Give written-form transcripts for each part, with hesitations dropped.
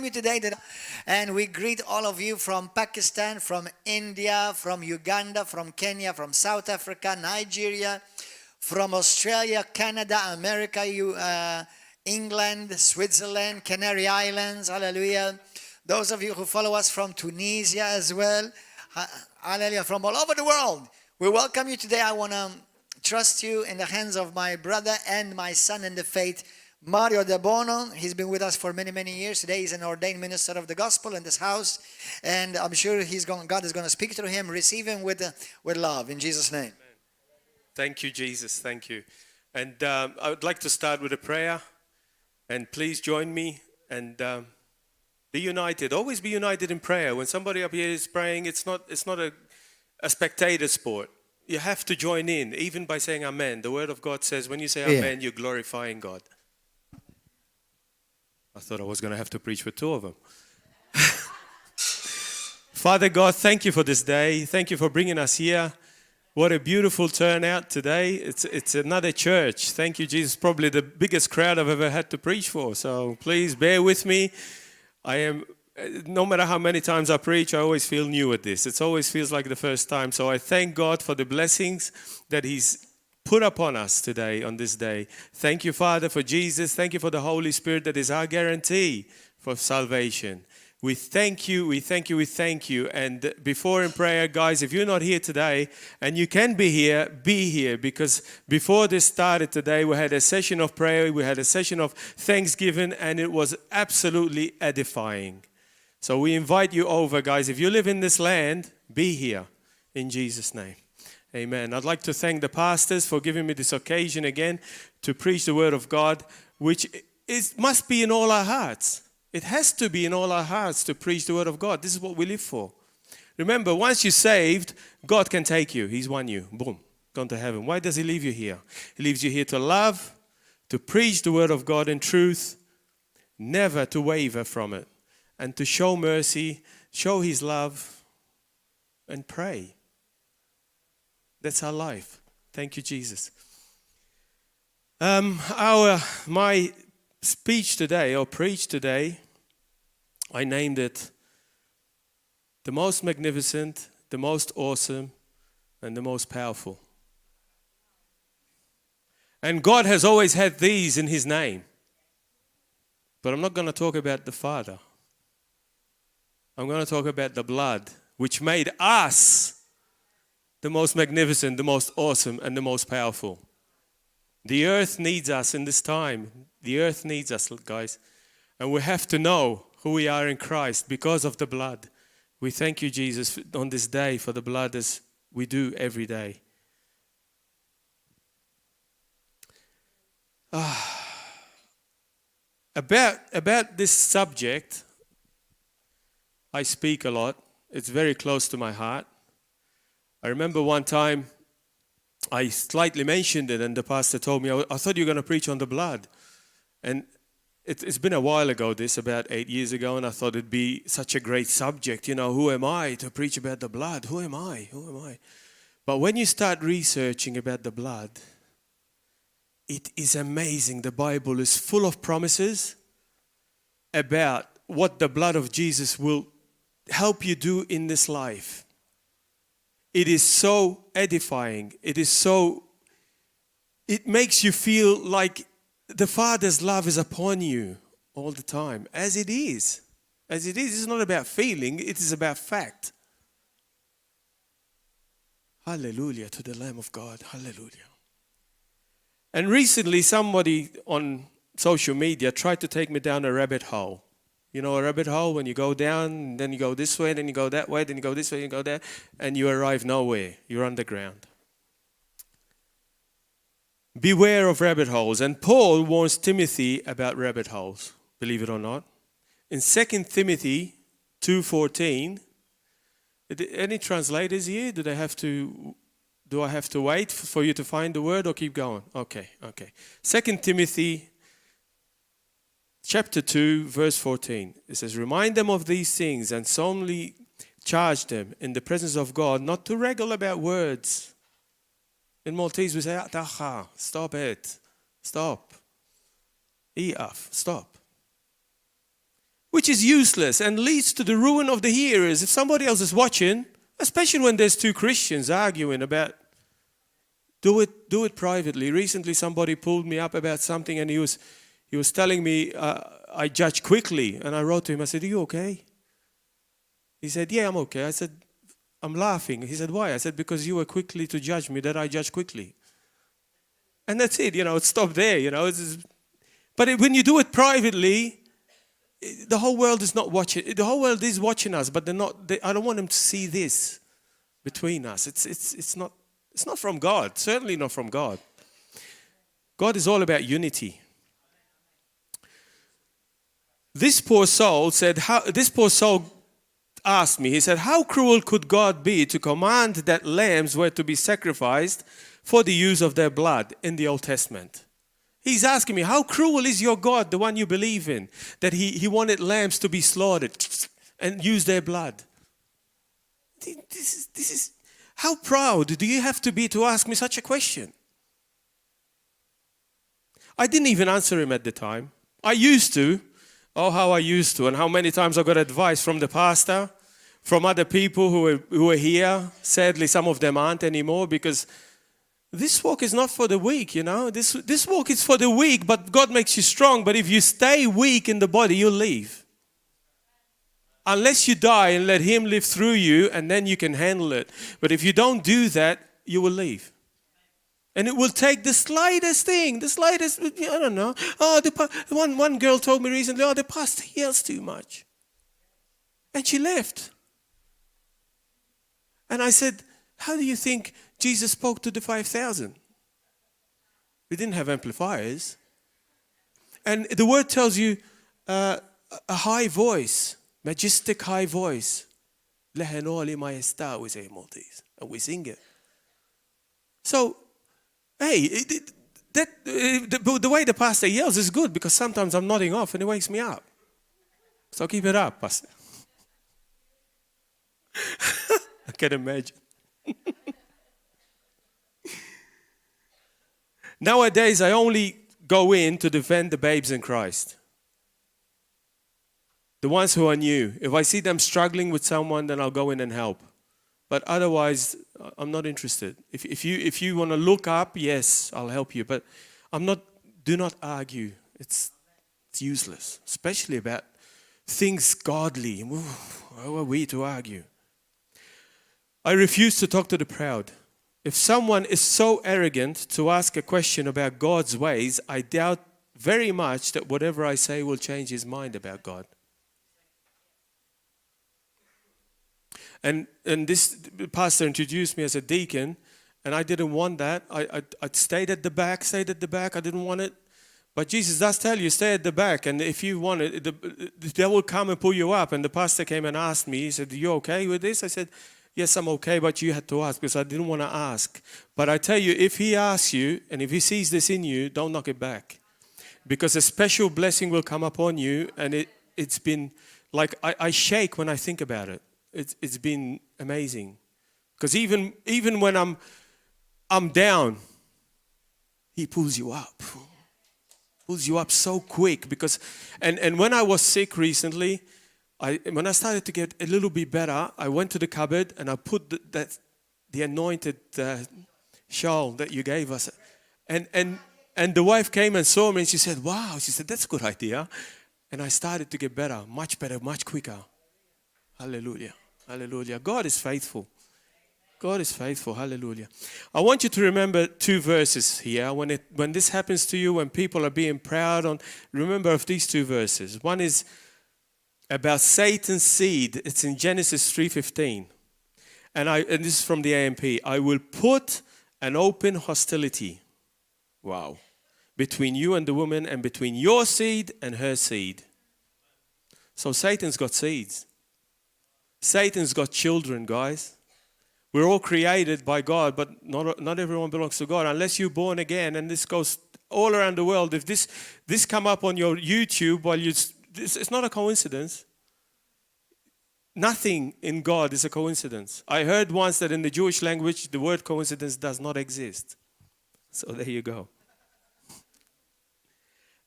welcome you today, to, and we greet all of you from Pakistan, from India, from Uganda, from Kenya, from South Africa, Nigeria, from Australia, Canada, America, England, Switzerland, Canary Islands, hallelujah. Those of you who follow us from Tunisia as well, hallelujah, from all over the world. We welcome you today. I want to trust you in the hands of my brother and my son in the faith, Mario Debono. He's been with us for many, many years. Today he's an ordained minister of the gospel in this house. And I'm sure God is going to speak through him. Receive him with love in Jesus' name. Thank you, Jesus. Thank you. And I would like to start with a prayer. And please join me and be united. Always be united in prayer. When somebody up here is praying, it's not a spectator sport. You have to join in, even by saying amen. The word of God says when you say amen, you're glorifying God. I thought I was going to have to preach with two of them. Father God, thank you for this day. Thank you for bringing us here. What a beautiful turnout today. It's another church. Thank you, Jesus. Probably the biggest crowd I've ever had to preach for. So please bear with me. No matter how many times I preach, I always feel new at this. It always feels like the first time. So I thank God for the blessings that He's put upon us today on this day. Thank you, Father, for Jesus. Thank you for the Holy Spirit that is our guarantee for salvation. We thank you, we thank you, we thank you. And before in prayer, guys, if you're not here today and you can be here because before this started today, we had a session of prayer, we had a session of thanksgiving, and it was absolutely edifying. So we invite you over, guys. If you live in this land, be here in Jesus' name. Amen. I'd like to thank the pastors for giving me this occasion again to preach the word of God, which must be in all our hearts. It has to be in all our hearts to preach the word of God. This is what we live for. Remember, once you're saved, God can take you. He's won you. Boom. Gone to heaven. Why does he leave you here? He leaves you here to love, to preach the word of God in truth, never to waver from it, and to show mercy, show his love, and pray. That's our life. Thank you, Jesus. My speech today, or preach today, I named it The Most Magnificent, The Most Awesome, and The Most Powerful. And God has always had these in his name. But I'm not going to talk about the Father. I'm going to talk about the blood, which made us the most magnificent, the most awesome, and the most powerful. The earth needs us in this time. The earth needs us, guys. And we have to know who we are in Christ because of the blood. We thank you, Jesus, on this day for the blood as we do every day. About this subject, I speak a lot. It's very close to my heart. I remember one time I slightly mentioned it and the pastor told me, I thought you were going to preach on the blood. And it's been a while ago, this, about 8 years ago, and I thought it'd be such a great subject. Who am I to preach about the blood? Who am I? Who am I? But when you start researching about the blood, it is amazing. The Bible is full of promises about what the blood of Jesus will help you do in this life. It is so edifying. It makes you feel like the Father's love is upon you all the time, as it is. As it is, it's not about feeling, it is about fact. Hallelujah to the Lamb of God. Hallelujah. And recently, somebody on social media tried to take me down a rabbit hole. You know a rabbit hole? When you go down, then you go this way, then you go that way, then you go this way, you go there, and you arrive nowhere. You're underground. Beware of rabbit holes. And Paul warns Timothy about rabbit holes, believe it or not. In 2 Timothy 2:14, any translators here? Do they have to? Do I have to wait for you to find the word or keep going? Okay. 2 Timothy chapter 2, verse 14. It says, remind them of these things and solemnly charge them in the presence of God not to wrangle about words. In Maltese we say, Tacha, stop it, stop. Ieqaf, stop. Which is useless and leads to the ruin of the hearers. If somebody else is watching, especially when there's two Christians arguing about, do it privately. Recently, somebody pulled me up about something and he was telling me I judge quickly. And I wrote to him, I said, "Are you okay?" He said, "Yeah, I'm okay." I said, "I'm laughing." He said, "Why?" I said, "Because you were quickly to judge me that I judge quickly." And that's it, it stopped there. But when you do it privately, the whole world is not watching. The whole world is watching us, but they're not. I don't want them to see this between us. It's not from God. Certainly not from God. God is all about unity. This poor soul said, this poor soul asked me, he said, "How cruel could God be to command that lambs were to be sacrificed for the use of their blood in the Old Testament?" He's asking me, "How cruel is your God, the one you believe in, that he wanted lambs to be slaughtered and use their blood?" This is, how proud do you have to be to ask me such a question? I didn't even answer him at the time. I used to. Oh, how I used to, and how many times I got advice from the pastor, from other people who are here. Sadly, some of them aren't anymore because this walk is not for the weak. This walk is for the weak, but God makes you strong. But if you stay weak in the body, you'll leave. Unless you die and let Him live through you, and then you can handle it. But if you don't do that, you will leave. And it will take the slightest thing, the slightest, I don't know. Oh, one girl told me recently, "Oh, the pastor yells too much." And she left. And I said, "How do you think Jesus spoke to the 5,000? We didn't have amplifiers." And the word tells you a high voice, majestic high voice. Leħen għoli maestà, we say in Maltese, and we sing it. So, hey, the way the pastor yells is good because sometimes I'm nodding off and it wakes me up. So keep it up, Pastor. I can imagine. Nowadays, I only go in to defend the babes in Christ. The ones who are new. If I see them struggling with someone, then I'll go in and help. But otherwise, I'm not interested. If you want to look up, yes, I'll help you. But I'm not, do not argue. It's useless, especially about things godly. Who are we to argue? I refuse to talk to the proud. If someone is so arrogant to ask a question about God's ways, I doubt very much that whatever I say will change his mind about God. And this pastor introduced me as a deacon, and I didn't want that. I stayed at the back, stayed at the back. I didn't want it. But Jesus does tell you, stay at the back, and if you want it, the devil will come and pull you up. And the pastor came and asked me, he said, "You okay with this?" I said, "Yes, I'm okay, but you had to ask because I didn't want to ask." But I tell you, if he asks you and if he sees this in you, don't knock it back. Because a special blessing will come upon you, and it's been like I shake when I think about it. It's been amazing. Because even when I'm down, he pulls you up. Pulls you up so quick because and when I was sick recently, I when I started to get a little bit better, I went to the cupboard and I put the anointed shawl that you gave us. And the wife came and saw me and she said, "Wow," she said, "that's a good idea." And I started to get better, much better, much quicker. Hallelujah. Hallelujah. God is faithful. God is faithful. Hallelujah. I want you to remember two verses here. When this happens to you, when people are being proud on, remember of these two verses. One is about Satan's seed. It's in Genesis 3:15. And this is from the AMP. "I will put an open hostility." Wow. "Between you and the woman and between your seed and her seed." So Satan's got seeds. Satan's got children, guys. We're all created by God, but not everyone belongs to God unless you're born again. And this goes all around the world. If this come up on your YouTube while you, this, it's not a coincidence. Nothing in God is a coincidence. I heard once that in the Jewish language, the word coincidence does not exist. So there you go.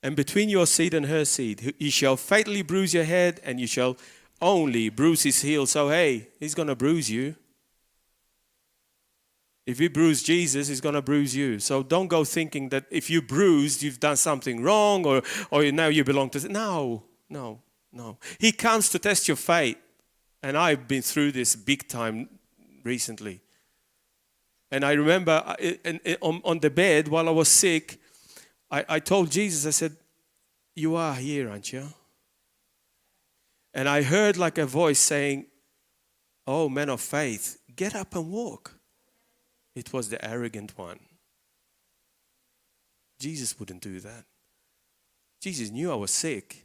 And between your seed and her seed. He shall fatally bruise your head, and you shall only bruise his heel. So, hey, he's going to bruise you. If he bruised Jesus, he's going to bruise you. So don't go thinking that if you bruised, you've done something wrong or now you belong to. No, no, no. He comes to test your faith. And I've been through this big time recently. And I remember on the bed while I was sick, I told Jesus, I said, "You are here, aren't you?" And I heard like a voice saying, "Oh, man of faith, get up and walk." It was the arrogant one. Jesus wouldn't do that. Jesus knew I was sick.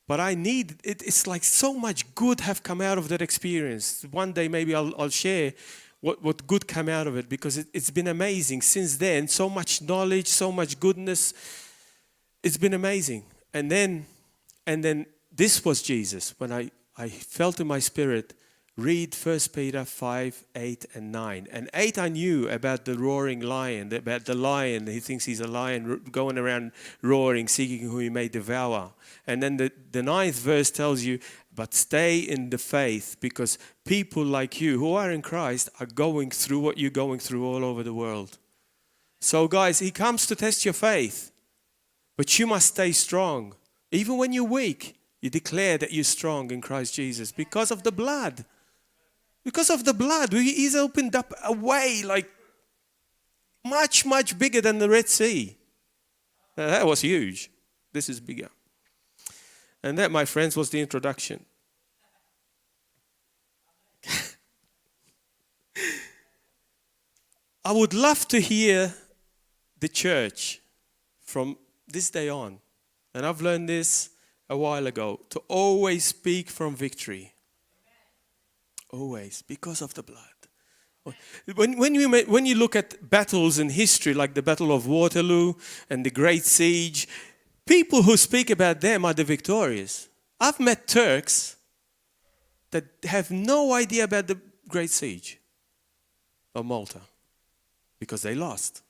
But I need, it's like so much good have come out of that experience. One day maybe I'll share what good came out of it, because it's been amazing. Since then, so much knowledge, so much goodness. It's been amazing. And then this was Jesus. When I felt in my spirit, read 1 Peter 5, 8, and 9. And 8 I knew about the roaring lion, about the lion. He thinks he's a lion going around roaring, seeking who he may devour. And then the 9th verse tells you, but stay in the faith, because people like you who are in Christ are going through what you're going through all over the world. So guys, he comes to test your faith, but you must stay strong. Even when you're weak, you declare that you're strong in Christ Jesus because of the blood. Because of the blood, he's opened up a way like much, much bigger than the Red Sea. Now, that was huge. This is bigger. And that, my friends, was the introduction. I would love to hear the church from this day on, and I've learned this a while ago, to always speak from victory. Always, because of the blood. When you look at battles in history, like the Battle of Waterloo and the Great Siege, people who speak about them are the victorious. I've met Turks that have no idea about the Great Siege of Malta because they lost.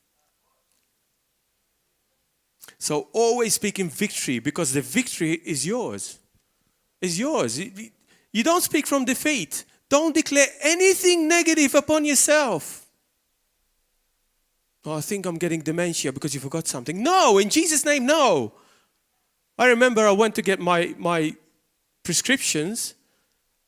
So always speak in victory, because the victory is yours. It's yours. You don't speak from defeat. Don't declare anything negative upon yourself. Oh, I think I'm getting dementia because you forgot something. No, in Jesus' name, no. I remember I went to get my prescriptions,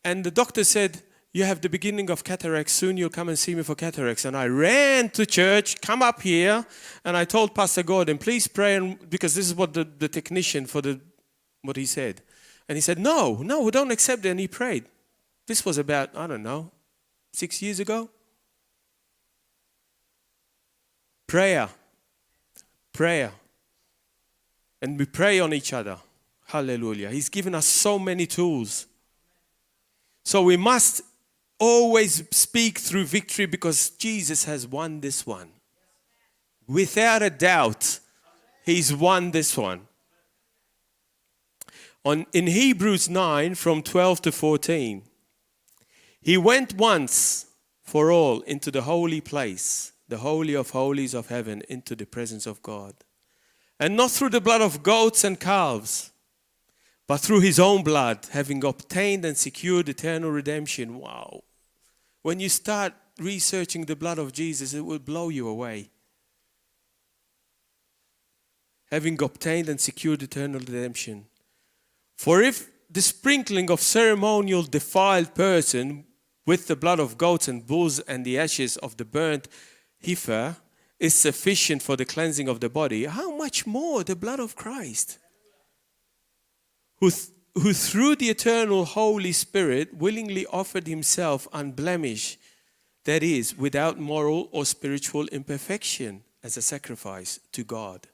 and the doctor said, "You have the beginning of cataracts. Soon you'll come and see me for cataracts." And I ran to church, come up here, and I told Pastor Gordon, "Please pray," and because this is what the technician for the, what he said. And he said, "No, no, we don't accept it." And he prayed. This was about, I don't know, 6 years ago. Prayer. Prayer. And we pray on each other. Hallelujah. He's given us so many tools. So we must always speak through victory, because Jesus has won this one. Without a doubt, he's won this one. In Hebrews 9 from 12 to 14, he went once for all into the holy place, the holy of holies of heaven, into the presence of God. And not through the blood of goats and calves, but through his own blood, having obtained and secured eternal redemption. Wow. When you start researching the blood of Jesus, it will blow you away. Having obtained and secured eternal redemption. For if the sprinkling of ceremonial defiled person with the blood of goats and bulls and the ashes of the burnt heifer is sufficient for the cleansing of the body, how much more the blood of Christ, who through the eternal Holy Spirit willingly offered himself unblemished, that is, without moral or spiritual imperfection, as a sacrifice to God.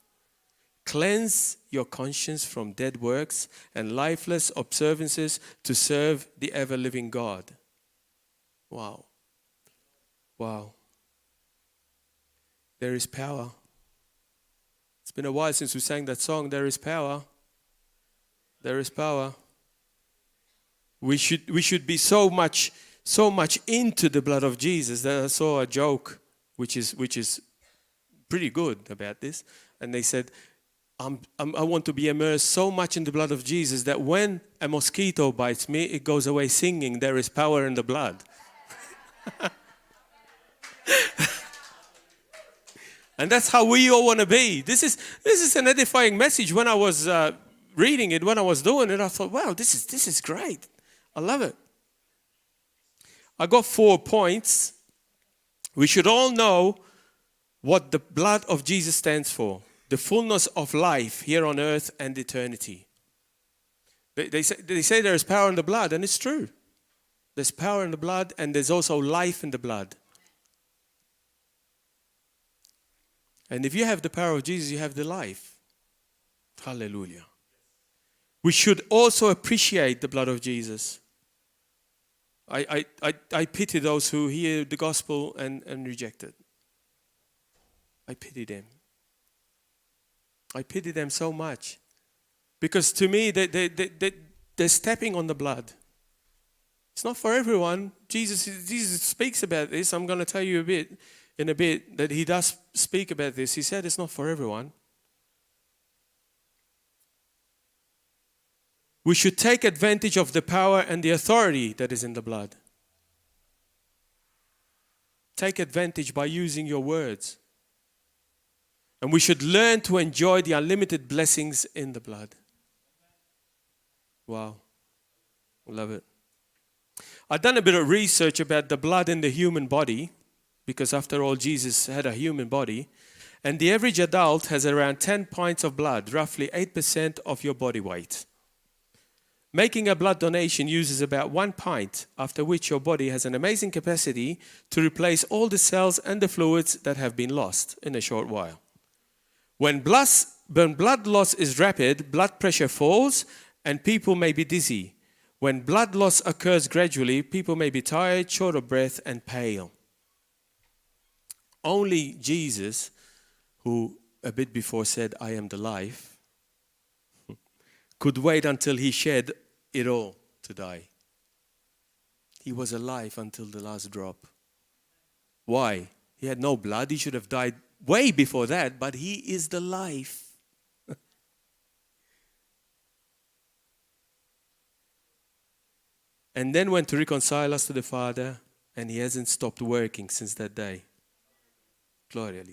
Cleanse your conscience from dead works and lifeless observances to serve the ever-living God. Wow. Wow. There is power. It's been a while since we sang that song, There is Power. There is power. We should be so much into the blood of Jesus that I saw a joke which is pretty good about this. And they said, I want to be immersed so much in the blood of Jesus that when a mosquito bites me, it goes away singing, There is power in the blood. And that's how we all want to be. This is an edifying message. When I was reading it, when I was doing it, I thought, wow, this is great. I love it. I got 4 points. We should all know what the blood of Jesus stands for. The fullness of life here on earth and eternity. They say there is power in the blood, and it's true. There's power in the blood, and there's also life in the blood. And if you have the power of Jesus, you have the life. Hallelujah. We should also appreciate the blood of Jesus. I pity those who hear the gospel and reject it. I pity them. I pity them so much. Because to me, they're stepping on the blood. It's not for everyone. Jesus speaks about this. I'm going to tell you in a bit that he does speak about this. He said it's not for everyone. We should take advantage of the power and the authority that is in the blood. Take advantage by using your words. And we should learn to enjoy the unlimited blessings in the blood. Wow. I love it. I've done a bit of research about the blood in the human body, because after all, Jesus had a human body. And the average adult has around 10 pints of blood, roughly 8% of your body weight. Making a blood donation uses about 1 pint, after which your body has an amazing capacity to replace all the cells and the fluids that have been lost in a short while. When blood loss is rapid, blood pressure falls and people may be dizzy. When blood loss occurs gradually, people may be tired, short of breath, and pale. Only Jesus, who a bit before said, I am the life, could wait until he shed it all to die. He was alive until the last drop. Why? He had no blood. He should have died way before that, but he is the life. And then went to reconcile us to the Father, and he hasn't stopped working since that day. Gloria.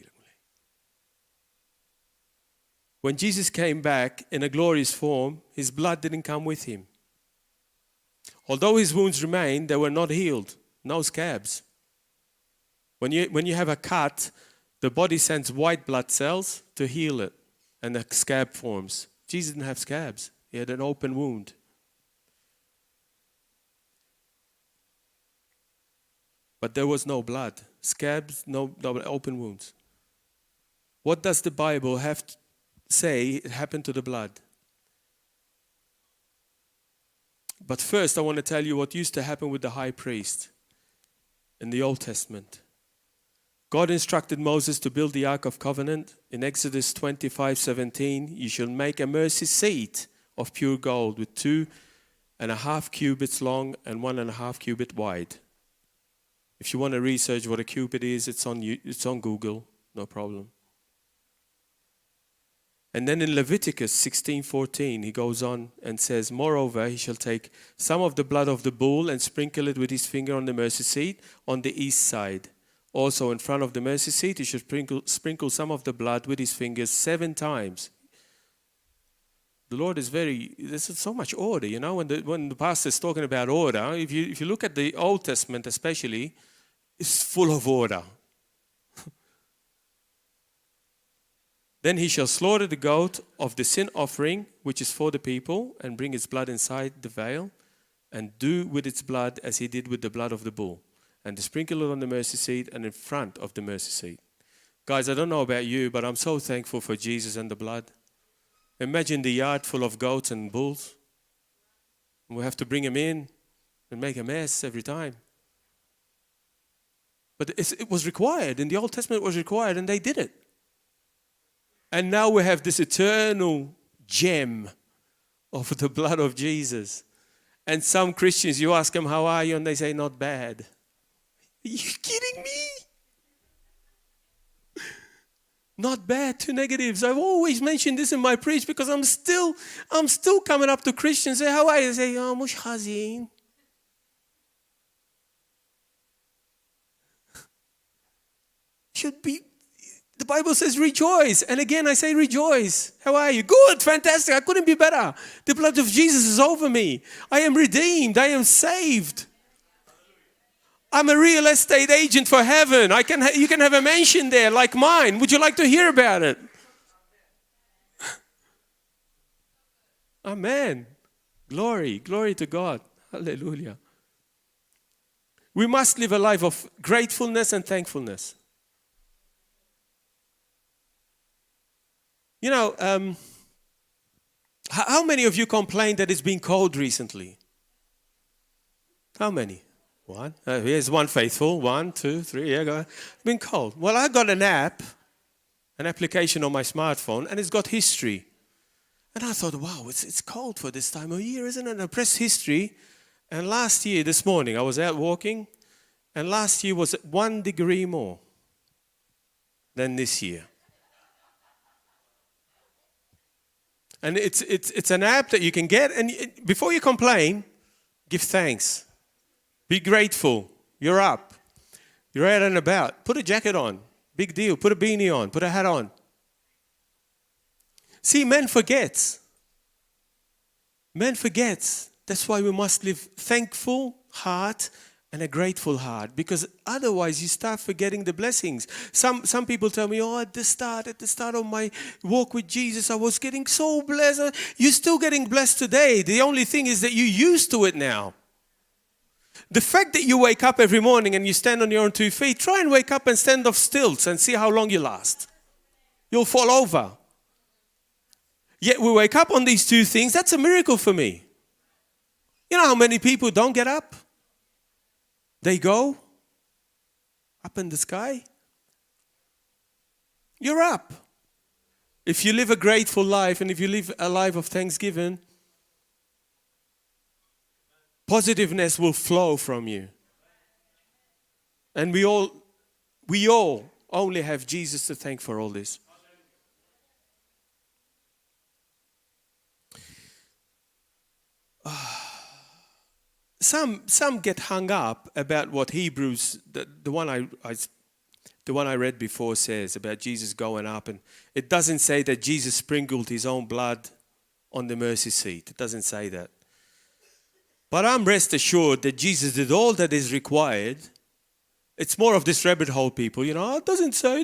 When Jesus came back in a glorious form, his blood didn't come with him. Although his wounds remained, they were not healed. No scabs. When you have a cut, the body sends white blood cells to heal it, and the scab forms. Jesus didn't have scabs. He had an open wound. But there was no blood. Scabs, no open wounds. What does the Bible have to say it happened to the blood? But first, I want to tell you what used to happen with the high priest in the Old Testament. God instructed Moses to build the Ark of Covenant. In Exodus 25:17, you shall make a mercy seat of pure gold with 2.5 cubits long and 1.5 cubit wide. If you want to research what a cubit is, it's on Google, no problem. And then in Leviticus 16:14, he goes on and says, moreover, he shall take some of the blood of the bull and sprinkle it with his finger on the mercy seat on the east side. Also in front of the mercy seat, he should sprinkle some of the blood with his fingers 7 times. The Lord is there's so much order, you know, when the pastor is talking about order, if you look at the Old Testament especially, it's full of order. Then he shall slaughter the goat of the sin offering, which is for the people, and bring its blood inside the veil, and do with its blood as he did with the blood of the bull, and to sprinkle it on the mercy seat and in front of the mercy seat. Guys, I don't know about you, but I'm so thankful for Jesus and the blood. Imagine the yard full of goats and bulls. We have to bring them in and make a mess every time. But it was required. In the Old Testament, it was required, and they did it. And now we have this eternal gem of the blood of Jesus. And some Christians, you ask them, how are you? And they say, not bad. Are you kidding me? Not bad, 2 negatives. I've always mentioned this in my preach because I'm still coming up to Christians and say, how are you? They say, oh, mhux ħażin. Should be, the Bible says rejoice. And again, I say rejoice. How are you? Good, fantastic. I couldn't be better. The blood of Jesus is over me. I am redeemed. I am saved. I'm a real estate agent for heaven. You can have a mansion there like mine. Would you like to hear about it? Amen. Glory, glory to God. Hallelujah. We must live a life of gratefulness and thankfulness. How many of you complain that it's been cold recently? How many? One. Here's one faithful. 1, 2, 3. Yeah, go. It's been cold. Well, I got an app, an application on my smartphone, and it's got history. And I thought, wow, it's cold for this time of year, isn't it? And I pressed history. And last year, this morning, I was out walking, and last year was 1 degree more than this year. And it's an app that you can get, and before you complain, give thanks. Be grateful. You're up. You're out and about. Put a jacket on. Big deal. Put a beanie on. Put a hat on. See, man forgets. Man forgets. That's why we must live thankful heart and a grateful heart, because otherwise you start forgetting the blessings. Some people tell me, oh, at the start of my walk with Jesus, I was getting so blessed. You're still getting blessed today. The only thing is that you're used to it now. The fact that you wake up every morning and you stand on your own 2 feet, try and wake up and stand off stilts and see how long you last. You'll fall over. Yet we wake up on these 2 things. That's a miracle for me. You know how many people don't get up? They go up in the sky. You're up. If you live a grateful life and if you live a life of thanksgiving, positiveness will flow from you. And we all only have Jesus to thank for all this. Some get hung up about what Hebrews, the one I read before says about Jesus going up, and it doesn't say that Jesus sprinkled his own blood on the mercy seat. It doesn't say that. But I'm rest assured that Jesus did all that is required. It's more of this rabbit hole people, oh, it doesn't say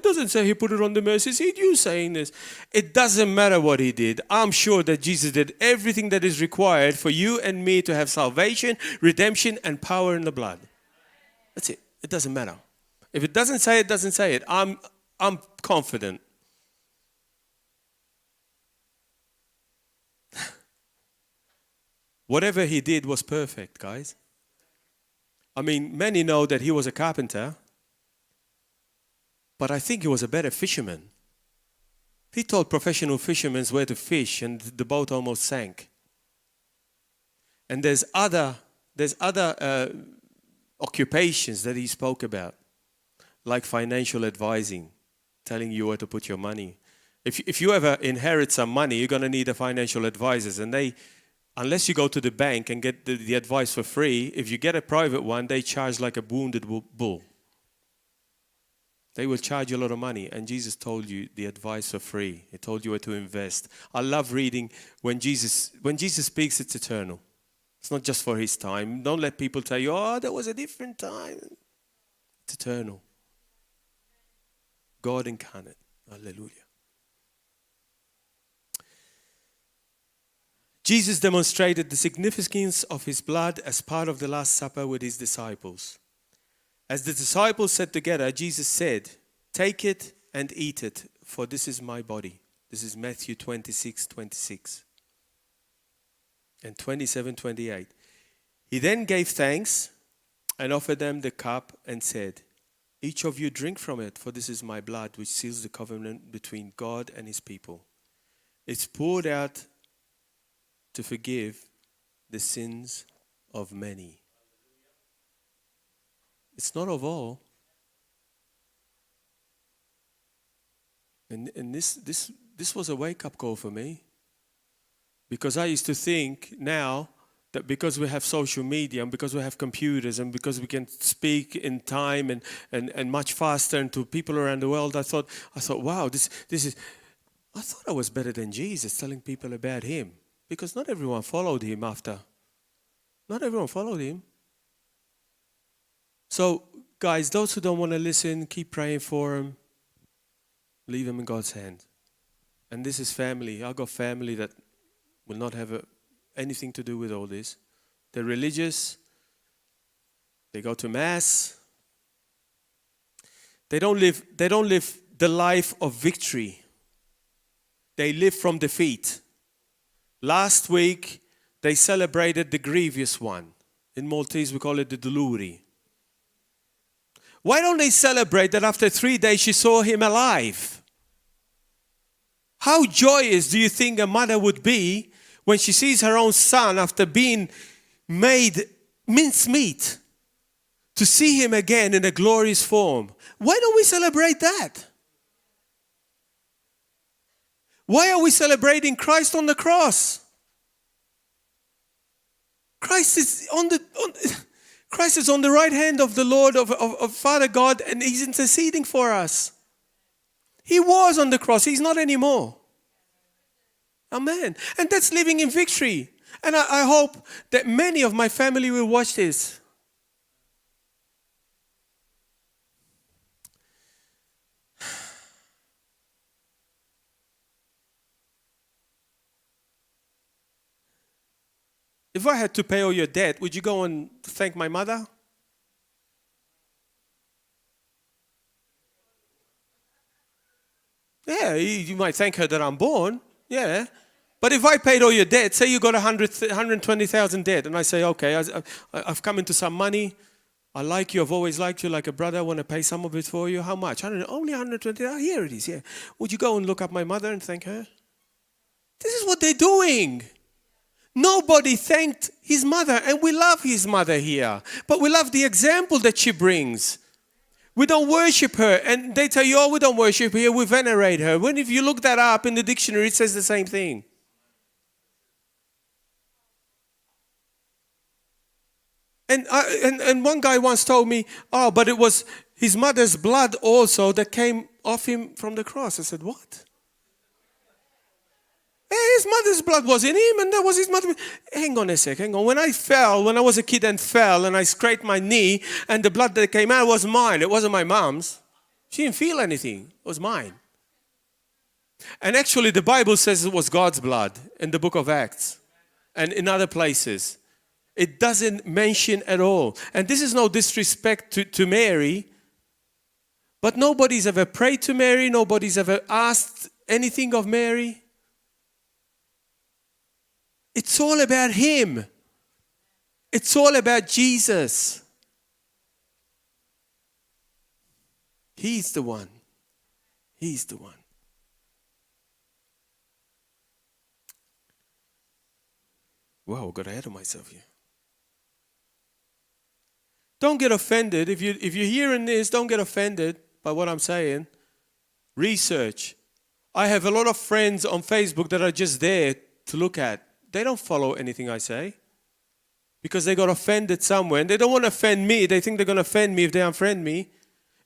he put it on the mercy seat. You saying this. It doesn't matter what he did. I'm sure that Jesus did everything that is required for you and me to have salvation, redemption, and power in the blood. That's it. It doesn't matter. If it doesn't say it, doesn't say it. I'm confident. Whatever he did was perfect, guys. Many know that he was a carpenter, but I think he was a better fisherman. He taught professional fishermen where to fish, and the boat almost sank. And there's other occupations that he spoke about, like financial advising, telling you where to put your money. If you ever inherit some money, you're going to need a financial advisors, and they, unless you go to the bank and get the advice for free, if you get a private one, they charge like a wounded bull. They will charge you a lot of money, and Jesus told you the advice for free. He told you where to invest. I love reading when Jesus speaks, it's eternal. It's not just for his time. Don't let people tell you, oh, there was a different time. It's eternal. God incarnate. Hallelujah. Jesus demonstrated the significance of his blood as part of the Last Supper with his disciples. As the disciples sat together, Jesus said, Take it and eat it, for this is my body. This is Matthew 26:26 and 27:28. He then gave thanks and offered them the cup and said, Each of you drink from it, for this is my blood, which seals the covenant between God and his people. It's poured out to forgive the sins of many. It's not of all. And, and this, this, this was a wake up call for me. Because I used to think now that because we have social media and because we have computers and because we can speak in time and, and, and much faster and to people around the world, I thought, I thought, wow, this, this is I thought I was better than Jesus telling people about him. Because not everyone followed him after. Not everyone followed him. So, guys, those who don't want to listen, keep praying for them. Leave them in God's hand. And this is family. I've got family that will not have a, anything to do with all this. They're religious. They go to mass. They don't live, they don't live the life of victory. They live from defeat. Last week, they celebrated the grievous one. In Maltese, we call it the Duluri. Why don't they celebrate that after three days she saw him alive? How joyous do you think a mother would be when she sees her own son after being made mincemeat to see him again in a glorious form? Why don't we celebrate that? Why are we celebrating Christ on the cross? Christ is on the on, Christ is on the right hand of the Lord of, of, of Father God and he's interceding for us. He was on the cross, he's not anymore. Amen. And that's living in victory. And I, I hope that many of my family will watch this. If I had to pay all your debt, would you go and thank my mother? Yeah, you, might thank her that I'm born. Yeah. But if I paid all your debt, say you got 100, 120,000 debt, and I say, okay, I, have come into some money. I like you. I've always liked you like a brother. I want to pay some of it for you. How much? Only 120. Oh, here it is. Yeah. Would you go and look up my mother and thank her? This is what they're doing. Nobody thanked his mother, and we love his mother here. But we love the example that she brings. We don't worship her, and they tell you, oh, we don't worship here, we venerate her. When if you look that up in the dictionary, it says the same thing. And, I, and, and one guy once told me, oh, but it was his mother's blood also that came off him from the cross. I said, what? His mother's blood was in him, and that was his mother. Hang on a sec, hang on. When I fell, when I was a kid and fell, and I scraped my knee, and the blood that came out was mine. It wasn't my mom's. She didn't feel anything. It was mine. And actually, the Bible says it was God's blood in the book of Acts and in other places. It doesn't mention at all. And this is no disrespect to, to Mary, but nobody's ever prayed to Mary, nobody's ever asked anything of Mary. It's all about Him. It's all about Jesus. He's the one. He's the one. Wow, I got ahead of myself here. Don't get offended. If, you, if you're hearing this, don't get offended by what I'm saying. Research. I have a lot of friends on Facebook that are just there to look at. They don't follow anything I say because they got offended somewhere and they don't want to offend me. They think they're going to offend me if they unfriend me.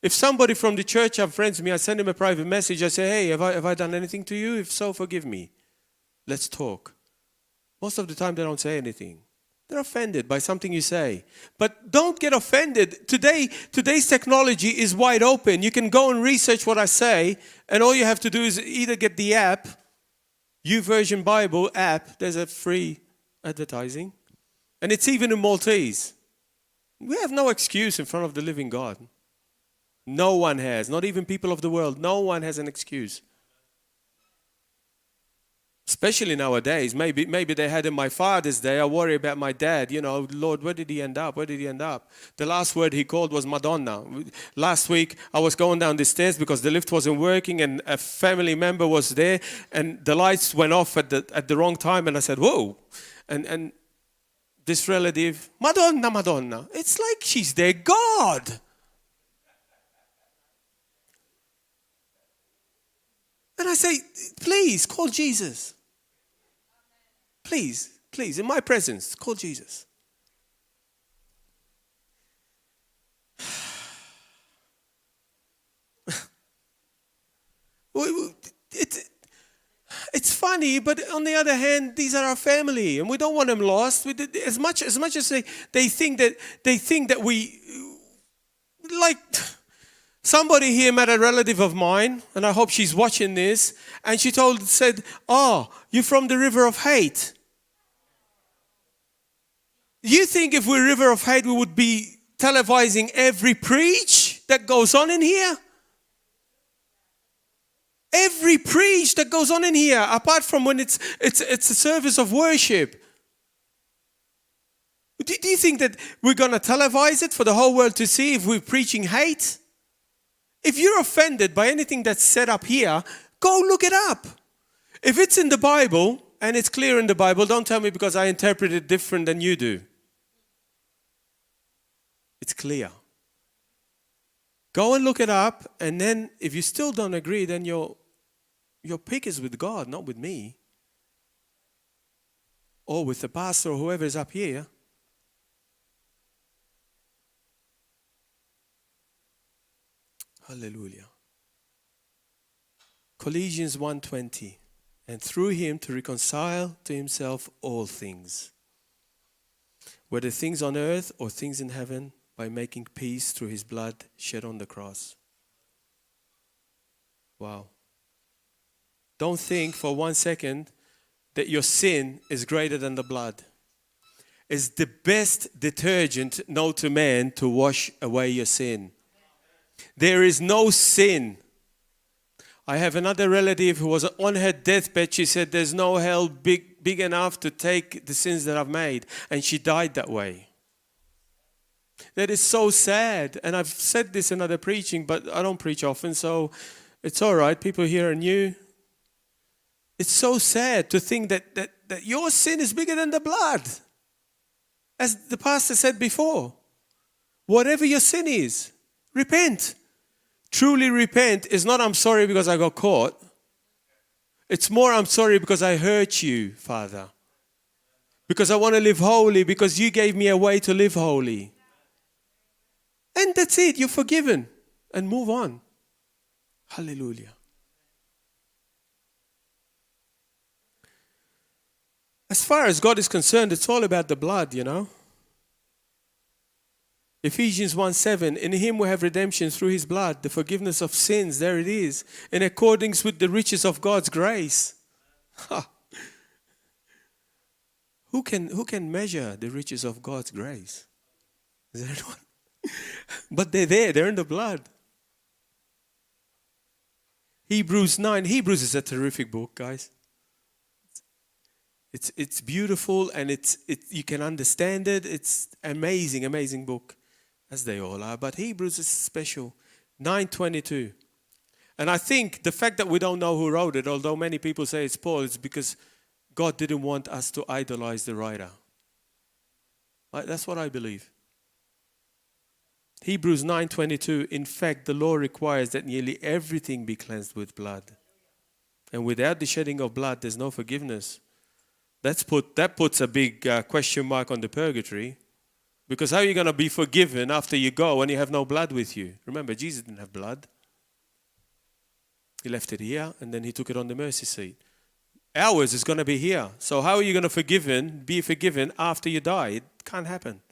If somebody from the church unfriends me, I send them a private message. I say, hey, have I, have I done anything to you? If so, forgive me. Let's talk. Most of the time, they don't say anything. They're offended by something you say. But don't get offended. Today, today's technology is wide open. You can go and research what I say, and all you have to do is either get the app, YouVersion Bible app, there's a free advertising, and it's even in Maltese. We have no excuse in front of the living God. No one has, not even people of the world. No one has an excuse. Especially nowadays. Maybe, maybe they had in my father's day. I worry about my dad. You know, Lord, where did he end up? Where did he end up? The last word he called was Madonna. Last week, I was going down the stairs because the lift wasn't working and a family member was there and the lights went off at the, at the wrong time. And I said, Whoa. And, and this relative, Madonna, Madonna. It's like she's their God. And I say, please call Jesus. Please, please, in my presence, call Jesus. It's funny, but on the other hand, these are our family, and we don't want them lost. We, as much as, much as they think that they think that we like somebody here met a relative of mine, and I hope she's watching this, and she said, "Oh, you're from the river of hate." You think if we're river of hate, we would be televising every preach that goes on in here? Every preach that goes on in here, apart from when it's a service of worship. Do you think that we're going to televise it for the whole world to see if we're preaching hate? If you're offended by anything that's said up here, go look it up. If it's in the Bible, and it's clear in the Bible, don't tell me because I interpret it different than you do. It's clear. Go and look it up, and then if you still don't agree, then your pick is with God, not with me. Or with the pastor or whoever is up here. Hallelujah. Colossians 1:20. And through him to reconcile to himself all things, whether things on earth or things in heaven, by making peace through his blood shed on the cross. Wow. Don't think for 1 second that your sin is greater than the blood. It's the best detergent known to man to wash away your sin. There is no sin. I have another relative who was on her deathbed. She said, there's no hell big enough to take the sins that I've made. And she died that way. That is so sad. And I've said this in other preaching, but I don't preach often, so it's all right. People here are new. It's so sad to think that your sin is bigger than the blood. As the pastor said before, whatever your sin is, repent. Truly repent is not I'm sorry because I got caught. It's more I'm sorry because I hurt you, Father. Because I want to live holy, because you gave me a way to live holy. And that's it. You're forgiven. And move on. Hallelujah. As far as God is concerned, it's all about the blood, you know. Ephesians 1:7, in him we have redemption through his blood, the forgiveness of sins, there it is, in accordance with the riches of God's grace. Who can measure the riches of God's grace? Is there anyone? But they're there, they're in the blood. Hebrews 9. Hebrews is a terrific book, guys. It's beautiful and you can understand it. It's amazing, amazing book, as they all are. But Hebrews is special. 9:22. And I think the fact that we don't know who wrote it, although many people say it's Paul, it's because God didn't want us to idolize the writer. That's what I believe. Hebrews 9:22, in fact, the law requires that nearly everything be cleansed with blood. And without the shedding of blood, there's no forgiveness. That puts a big question mark on the purgatory. Because how are you going to be forgiven after you go when you have no blood with you? Remember, Jesus didn't have blood. He left it here and then he took it on the mercy seat. Ours is going to be here. So how are you going to be forgiven after you die? It can't happen.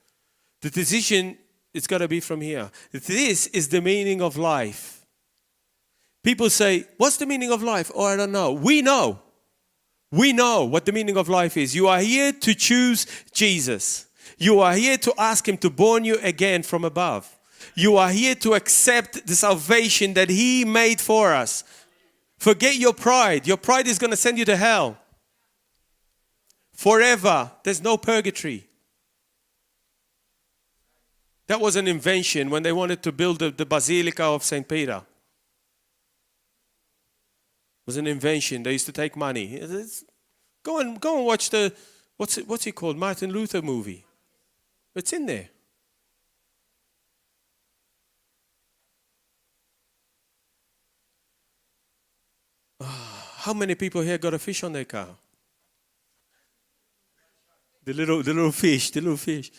The decision is got to be from here. This is the meaning of life. People say, what's the meaning of life? Oh, I don't know. We know. We know what the meaning of life is. You are here to choose Jesus. You are here to ask him to born you again from above. You are here to accept the salvation that he made for us. Forget your pride. Your pride is going to send you to hell. Forever. There's no purgatory. That was an invention when they wanted to build the Basilica of St. Peter. It was an invention. They used to take money. Go and watch the, what's it called? Martin Luther movie. It's in there. How many people here got a fish on their car? The little fish, the little fish.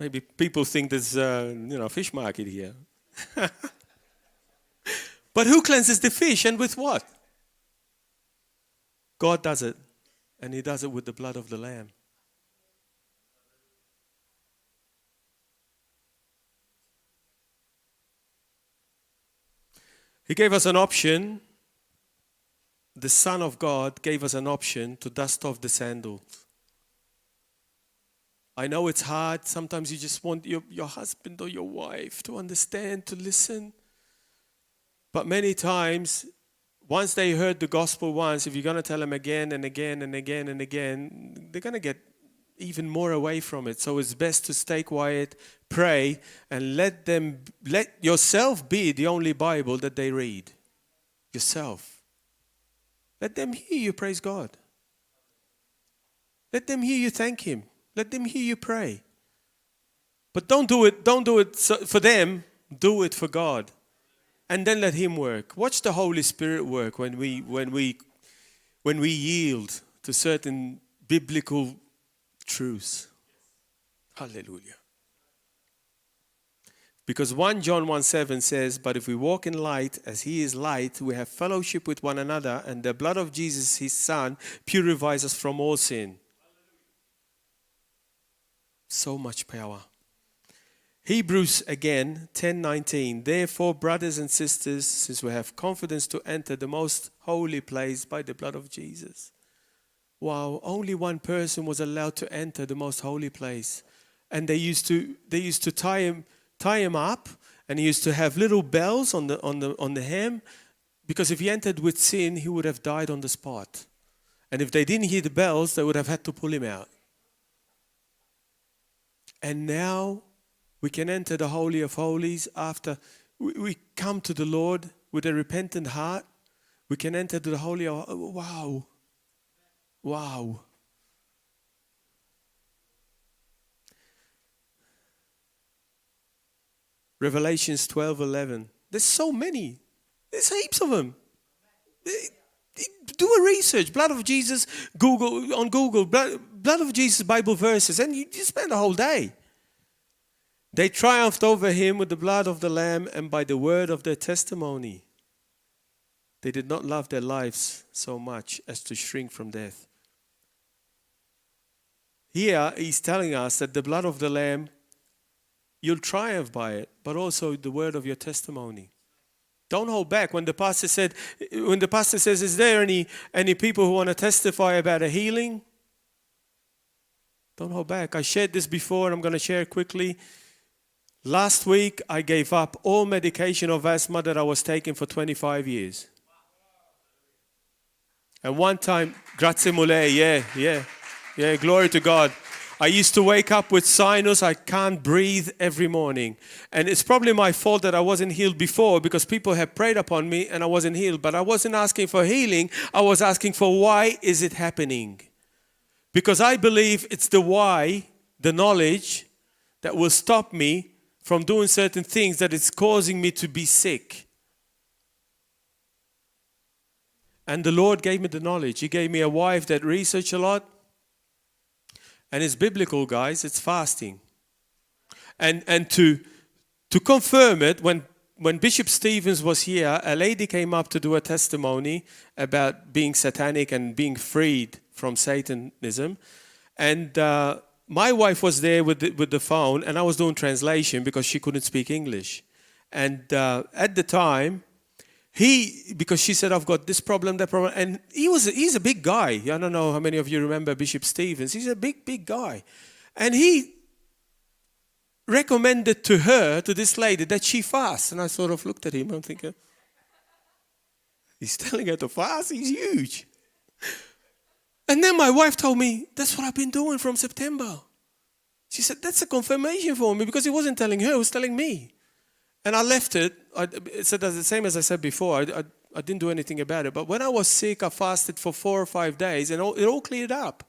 Maybe people think there's a fish market here. But who cleanses the fish and with what? God does it, and He does it with the blood of the Lamb. He gave us an option. The Son of God gave us an option to dust off the sandals. I know it's hard. Sometimes you just want your husband or your wife to understand, to listen. But many times, once they heard the gospel once, if you're going to tell them again and again and again and again, they're going to get even more away from it. So it's best to stay quiet, pray, and let yourself be the only Bible that they read. Yourself. Let them hear you praise God. Let them hear you thank Him. Let them hear you pray. But don't do it, don't do it for them, do it for God. And then let Him work. Watch the Holy Spirit work when we yield to certain biblical truths. Hallelujah. Because 1 John 1:7 says, "But if we walk in light as He is light, we have fellowship with one another, and the blood of Jesus, His Son, purifies us from all sin." So much power. Hebrews again, 10:19. "Therefore, brothers and sisters, since we have confidence to enter the most holy place by the blood of Jesus." Wow, only one person was allowed to enter the most holy place. And they used to tie him up, and he used to have little bells on the hem, because if he entered with sin, he would have died on the spot. And if they didn't hear the bells, they would have had to pull him out. And now we can enter the Holy of Holies after we come to the Lord with a repentant heart. We can enter the Holy of. Wow. Wow. Revelations 12:11. There's so many. There's heaps of them. Do a research. Blood of Jesus, Google on Google, blood of Jesus Bible verses, and you just spend a whole day. They triumphed over him with the blood of the Lamb and by the word of their testimony. They did not love their lives so much as to shrink from death. Here he's telling us that the blood of the Lamb, you'll triumph by it, but also the word of your testimony. Don't hold back. When the pastor says, "Is there any people who want to testify about a healing?" Don't hold back. I shared this before and I'm going to share it quickly. Last week, I gave up all medication of asthma that I was taking for 25 years. And one time, grazzi Mulej, yeah, glory to God. I used to wake up with sinus, I can't breathe every morning. And it's probably my fault that I wasn't healed before because people have prayed upon me and I wasn't healed. But I wasn't asking for healing, I was asking for why is it happening? Because I believe it's the why, the knowledge, that will stop me from doing certain things that is causing me to be sick. And the Lord gave me the knowledge. He gave me a wife that researched a lot. And it's biblical, guys. It's fasting. And to confirm it, when Bishop Stevens was here, a lady came up to do a testimony about being satanic and being freed from Satanism. And my wife was there with the phone, and I was doing translation because she couldn't speak English. And at the time, he because she said, "I've got this problem, that problem," and he's a big guy. I don't know how many of you remember Bishop Stevens. He's a big, big guy, and he recommended to her, to this lady, that she fast. And I sort of looked at him. I'm thinking, he's telling her to fast. He's huge. And then my wife told me, "That's what I've been doing from September." She said, "That's a confirmation for me," because he wasn't telling her, he was telling me. And I left it. I said the same as I said before. I didn't do anything about it. But when I was sick, I fasted for 4 or 5 days and it all cleared up.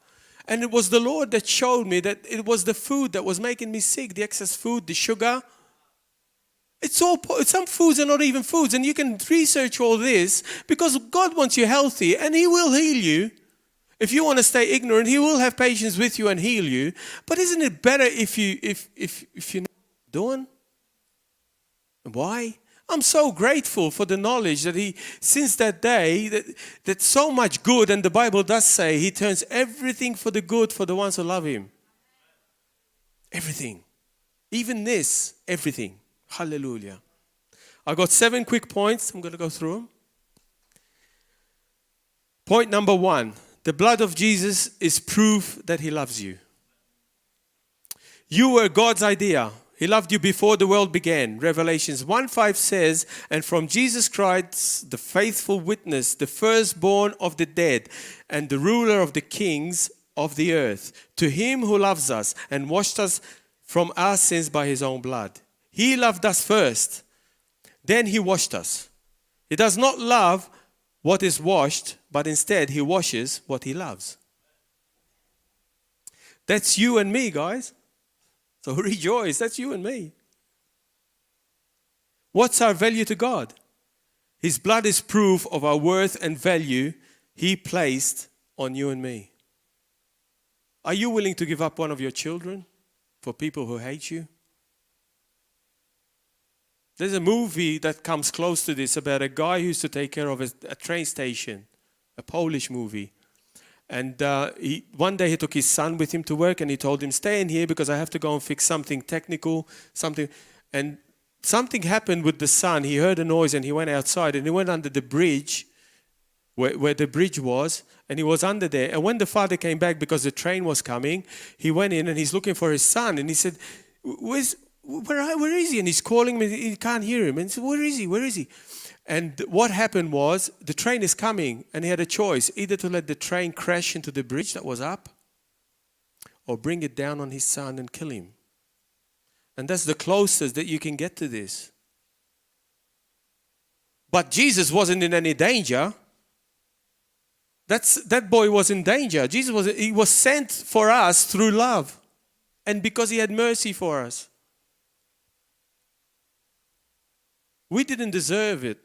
And it was the Lord that showed me that it was the food that was making me sick, the excess food, the sugar. It's all some foods are not even foods, and you can research all this because God wants you healthy and He will heal you. If you want to stay ignorant, He will have patience with you and heal you. But isn't it better if you know what you're doing? Why? I'm so grateful for the knowledge that He, since that day, that so much good, and the Bible does say He turns everything for the good for the ones who love Him. Everything. Even this, everything. Hallelujah. I got seven quick points. I'm going to go through them. Point number 1: the blood of Jesus is proof that He loves you. You were God's idea. He loved you before the world began. Revelations 1:5 says, "And from Jesus Christ, the faithful witness, the firstborn of the dead, and the ruler of the kings of the earth, to him who loves us and washed us from our sins by his own blood." He loved us first, then he washed us. He does not love what is washed, but instead he washes what he loves. That's you and me, guys. So rejoice, that's you and me. What's our value to God? His blood is proof of our worth and value he placed on you and me. Are you willing to give up one of your children for people who hate you? There's a movie that comes close to this about a guy who used to take care of a train station, a Polish movie. And one day he took his son with him to work and he told him, "Stay in here because I have to go and fix something technical, something." And something happened with the son. He heard a noise and he went outside and he went under the bridge where the bridge was, and he was under there. And when the father came back because the train was coming, he went in and he's looking for his son. And he said, Where is he?" And he's calling him, he can't hear him. And he said, "Where is he? Where is he?" And what happened was the train is coming, and he had a choice, either to let the train crash into the bridge that was up or bring it down on his son and kill him. And that's the closest that you can get to this. But Jesus wasn't in any danger. That boy was in danger. Jesus was sent for us through love and because he had mercy for us. We didn't deserve it.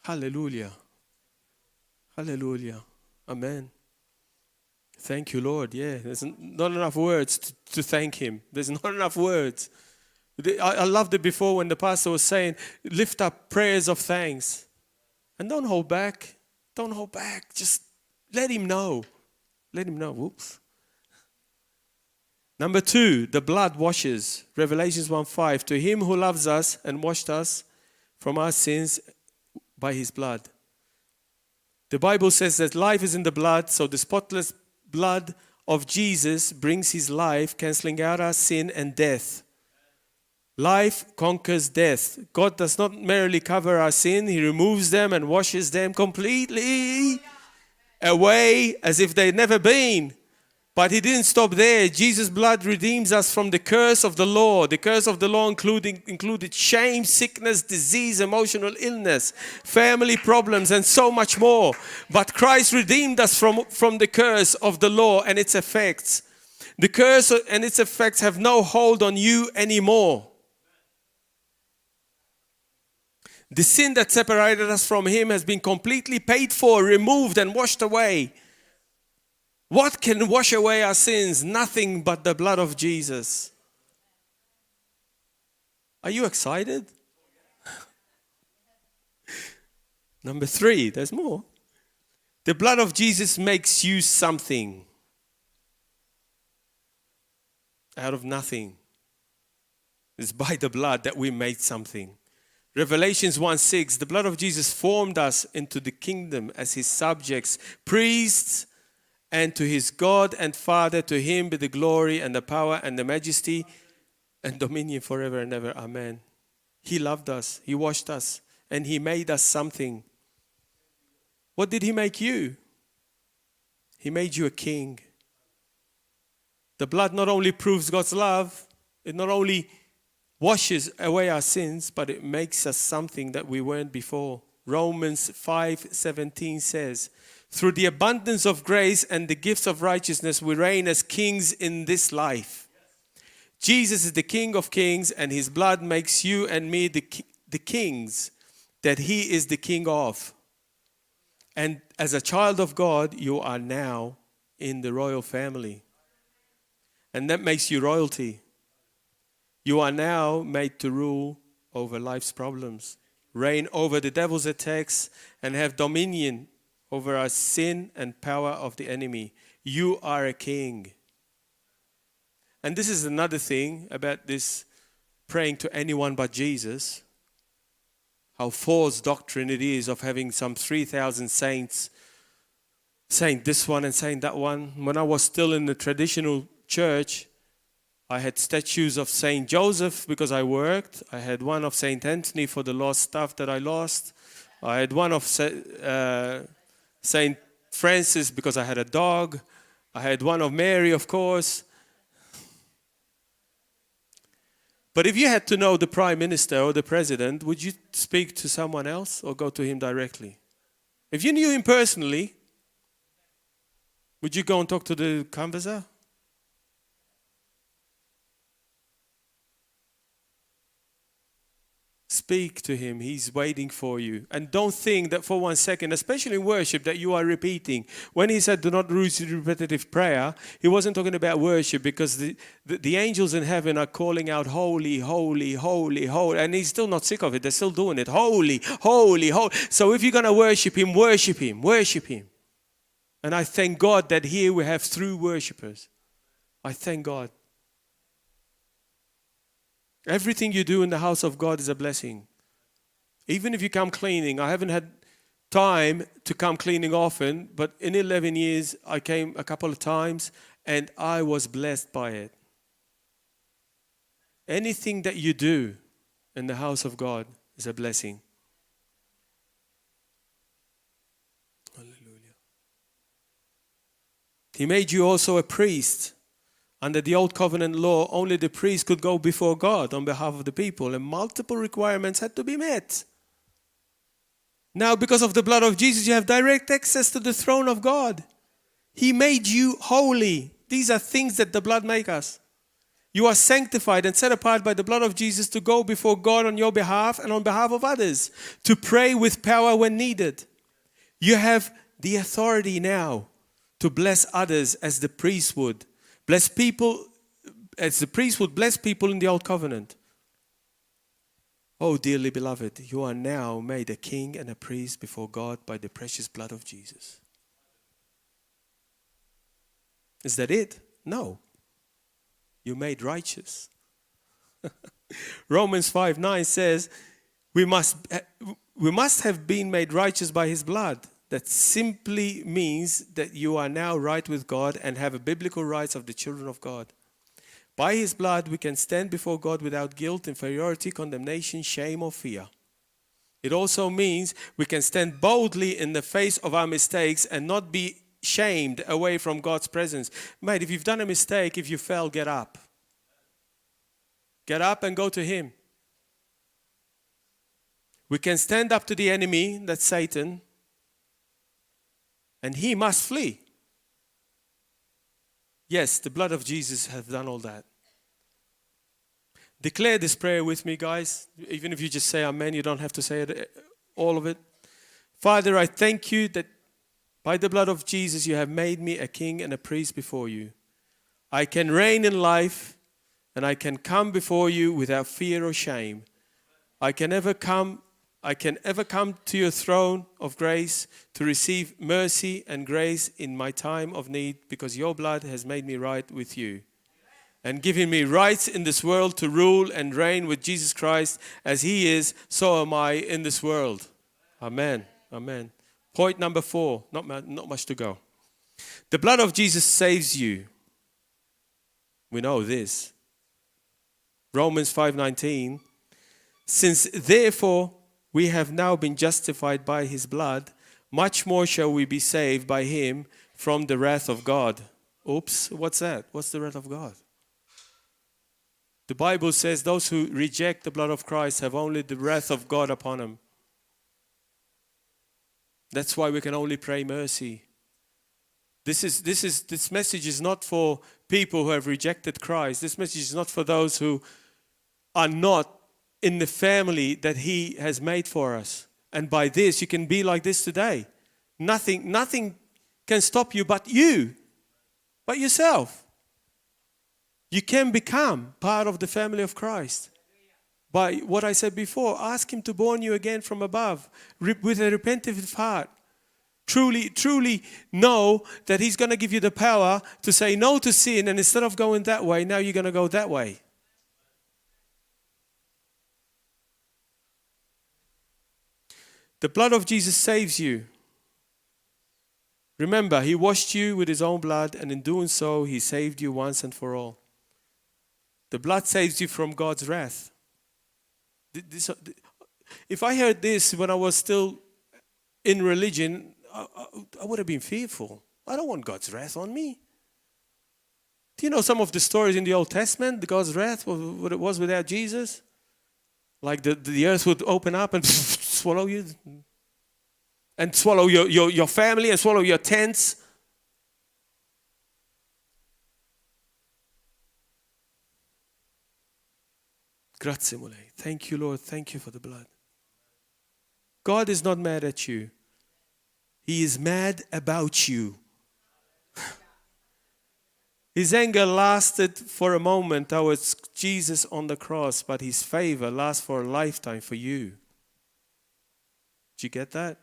Hallelujah. Hallelujah. Amen. Thank you, Lord. Yeah, there's not enough words to thank him. There's not enough words. I loved it before when the pastor was saying, lift up prayers of thanks. And don't hold back. Don't hold back. Just let him know. Let him know. Whoops. Number 2, the blood washes. Revelations 1:5. To him who loves us and washed us from our sins by his blood. The Bible says that life is in the blood, so the spotless blood of Jesus brings his life, canceling out our sin and death. Life conquers death. God does not merely cover our sin, he removes them and washes them completely away as if they'd never been. But he didn't stop there. Jesus' blood redeems us from the curse of the law. The curse of the law included shame, sickness, disease, emotional illness, family problems, and so much more. But Christ redeemed us from the curse of the law and its effects. The curse and its effects have no hold on you anymore. The sin that separated us from him has been completely paid for, removed, and washed away. What can wash away our sins? Nothing but the blood of Jesus. Are you excited? Number 3, there's more. The blood of Jesus makes you something out of nothing. It's by the blood that we made something. Revelations 1:6, the blood of Jesus formed us into the kingdom as his subjects, priests, and to his God and Father, to him be the glory and the power and the majesty and dominion forever and ever. Amen. He loved us, he washed us, and he made us something. What did he make you? He made you a king. The blood not only proves God's love, it not only washes away our sins, but it makes us something that we weren't before. Romans 5:17 says, through the abundance of grace and the gifts of righteousness, we reign as kings in this life. Jesus is the King of kings, and his blood makes you and me the kings that he is the king of. And as a child of God, you are now in the royal family. And that makes you royalty. You are now made to rule over life's problems, reign over the devil's attacks, and have dominion over our sin and power of the enemy. You are a king. And this is another thing about this praying to anyone but Jesus. How false doctrine it is of having some 3,000 saints saying this one and saying that one. When I was still in the traditional church, I had statues of Saint Joseph because I worked. I had one of Saint Anthony for the lost stuff that I lost. I had one of Saint Francis because I had a dog. I had one of Mary, of course. But if you had to know the prime minister or the president, would you speak to someone else or go to him directly? If you knew him personally, would you go and talk to the canvasser? Speak to him. He's waiting for you. And don't think that for 1 second, especially in worship, that you are repeating. When he said, do not use repetitive prayer, he wasn't talking about worship, because the angels in heaven are calling out, holy, holy, holy, holy. And he's still not sick of it. They're still doing it. Holy, holy, holy. So if you're going to worship him, worship him, worship him. And I thank God that here we have true worshipers. I thank God. Everything you do in the house of God is a blessing. Even if you come cleaning. I haven't had time to come cleaning often, but in 11 years I came a couple of times and I was blessed by it. Anything that you do in the house of God is a blessing. Hallelujah. He made you also a priest. Under the old covenant law, only the priest could go before God on behalf of the people, and multiple requirements had to be met. Now, because of the blood of Jesus, you have direct access to the throne of God. He made you holy. These are things that the blood make us. You are sanctified and set apart by the blood of Jesus to go before God on your behalf and on behalf of others, to pray with power when needed. You have the authority now to bless others as the priest would. Bless people as the priest would bless people in the old covenant. Oh, dearly beloved, you are now made a king and a priest before God by the precious blood of Jesus. Is that it? No. You're made righteous. Romans 5:9 says, we must have been made righteous by his blood. That simply means that you are now right with God and have a biblical rights of the children of God. By his blood, we can stand before God without guilt, inferiority, condemnation, shame, or fear. It also means we can stand boldly in the face of our mistakes and not be shamed away from God's presence. Mate, if you've done a mistake, if you fell, get up. Get up and go to him. We can stand up to the enemy, that's Satan, and he must flee. Yes, the blood of Jesus has done all that. Declare this prayer with me, guys. Even if you just say amen, you don't have to say it, all of it. Father, I thank you that by the blood of Jesus, you have made me a king and a priest before you. I can reign in life and I can come before you without fear or shame. I can ever come to your throne of grace to receive mercy and grace in my time of need, because your blood has made me right with you and given me rights in this world to rule and reign with Jesus Christ. As he is, so am I in this world. Amen. Amen. Point number 4, not much to go. The blood of Jesus saves you. We know this. Romans 5:19. Since therefore we have now been justified by his blood, much more shall we be saved by him from the wrath of God. Oops, what's that? What's the wrath of God? The Bible says those who reject the blood of Christ have only the wrath of God upon them. That's why we can only pray mercy. This message is not for people people who have rejected Christ. This message is not for those who are not in the family that He has made for us. And by this, you can be like this today. Nothing, nothing can stop you but you, but yourself. You can become part of the family of Christ. By what I said before, ask Him to born you again from above with a repentant heart. Truly, truly know that He's going to give you the power to say no to sin, and instead of going that way, now you're going to go that way. The blood of Jesus saves you. Remember, He washed you with His own blood, and in doing so, He saved you once and for all. The blood saves you from God's wrath. If I heard this when I was still in religion, I would have been fearful. I don't want God's wrath on me. Do you know some of the stories in the Old Testament, God's wrath, what it was without Jesus? Like the earth would open up and swallow you, and swallow your family and swallow your tents. Grazie, Mulej. Thank you, Lord. Thank you for the blood. God is not mad at you. He is mad about you. His anger lasted for a moment towards Jesus on the cross, but his favor lasts for a lifetime for you. Did you get that?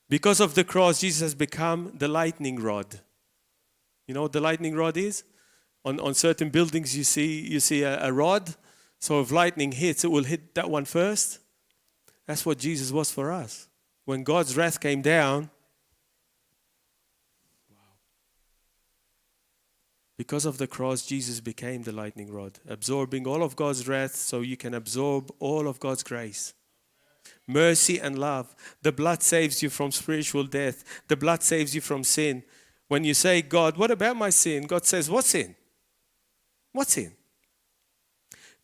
Because of the cross, Jesus has become the lightning rod. You know what the lightning rod is? On certain buildings, you see a rod. So if lightning hits, it will hit that one first. That's what Jesus was for us. When God's wrath came down, wow. Because of the cross, Jesus became the lightning rod, absorbing all of God's wrath so you can absorb all of God's grace. Mercy and love. The blood saves you from spiritual death. The blood saves you from sin. When you say, God, what about my sin? God says, what sin? What sin?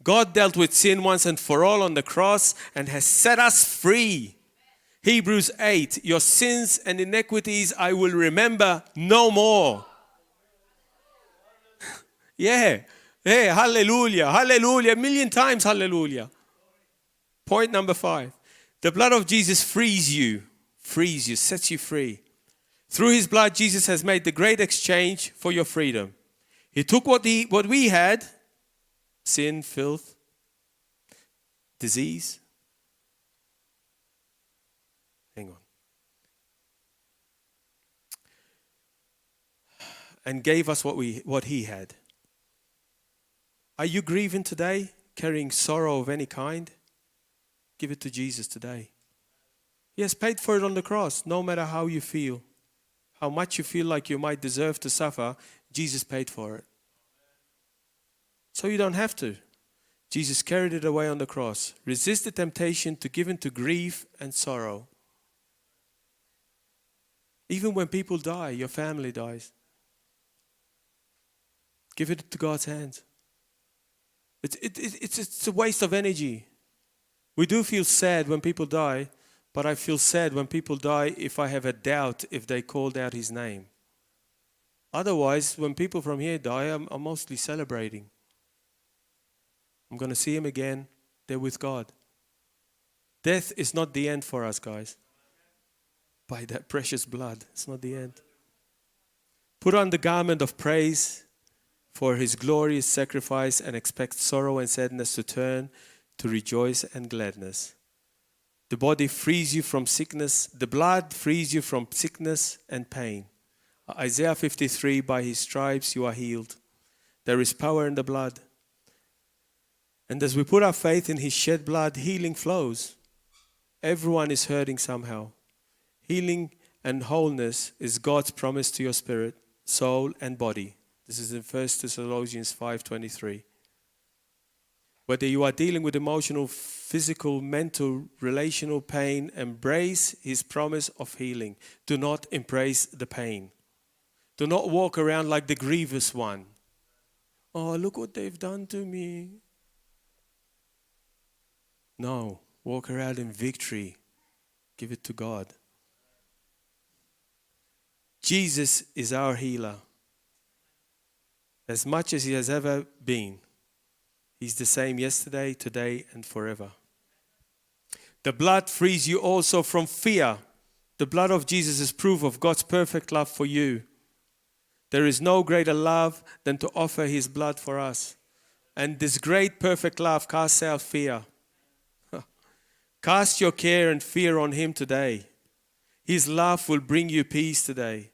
God dealt with sin once and for all on the cross and has set us free. Hebrews 8, your sins and iniquities I will remember no more. Yeah. Hey, hallelujah, hallelujah, a million times hallelujah. Point number 5. The blood of Jesus frees you, frees you, sets you free. Through his blood, Jesus has made the great exchange for your freedom. He took what we had, sin, filth, disease. Hang on. And gave us what he had. Are you grieving today, carrying sorrow of any kind? Give it to Jesus today. He has paid for it on the cross, no matter how you feel, how much you feel like you might deserve to suffer, Jesus paid for it. So you don't have to. Jesus carried it away on the cross. Resist the temptation to give in to grief and sorrow. Even when people die, your family dies. Give it to God's hands. It's a waste of energy. We do feel sad when people die, but I feel sad when people die if I have a doubt if they called out his name. Otherwise, when people from here die, I'm mostly celebrating. I'm going to see him again. They're with God. Death is not the end for us, guys. By that precious blood, it's not the end. Put on the garment of praise for his glorious sacrifice and expect sorrow and sadness to turn to rejoice and gladness. The body frees you from sickness. The blood frees you from sickness and pain. Isaiah 53, by his stripes you are healed. There is power in the blood. And as we put our faith in his shed blood, healing flows. Everyone is hurting somehow. Healing and wholeness is God's promise to your spirit, soul, and body. This is in 1 Thessalonians 5:23. Whether you are dealing with emotional, physical, mental, relational pain, embrace his promise of healing. Do not embrace the pain. Do not walk around like the grievous one. Oh, look what they've done to me. No, walk around in victory. Give it to God. Jesus is our healer. As much as he has ever been. He's the same yesterday, today, and forever. The blood frees you also from fear. The blood of Jesus is proof of God's perfect love for you. There is no greater love than to offer his blood for us. And this great perfect love casts out fear. Cast your care and fear on him today. His love will bring you peace today.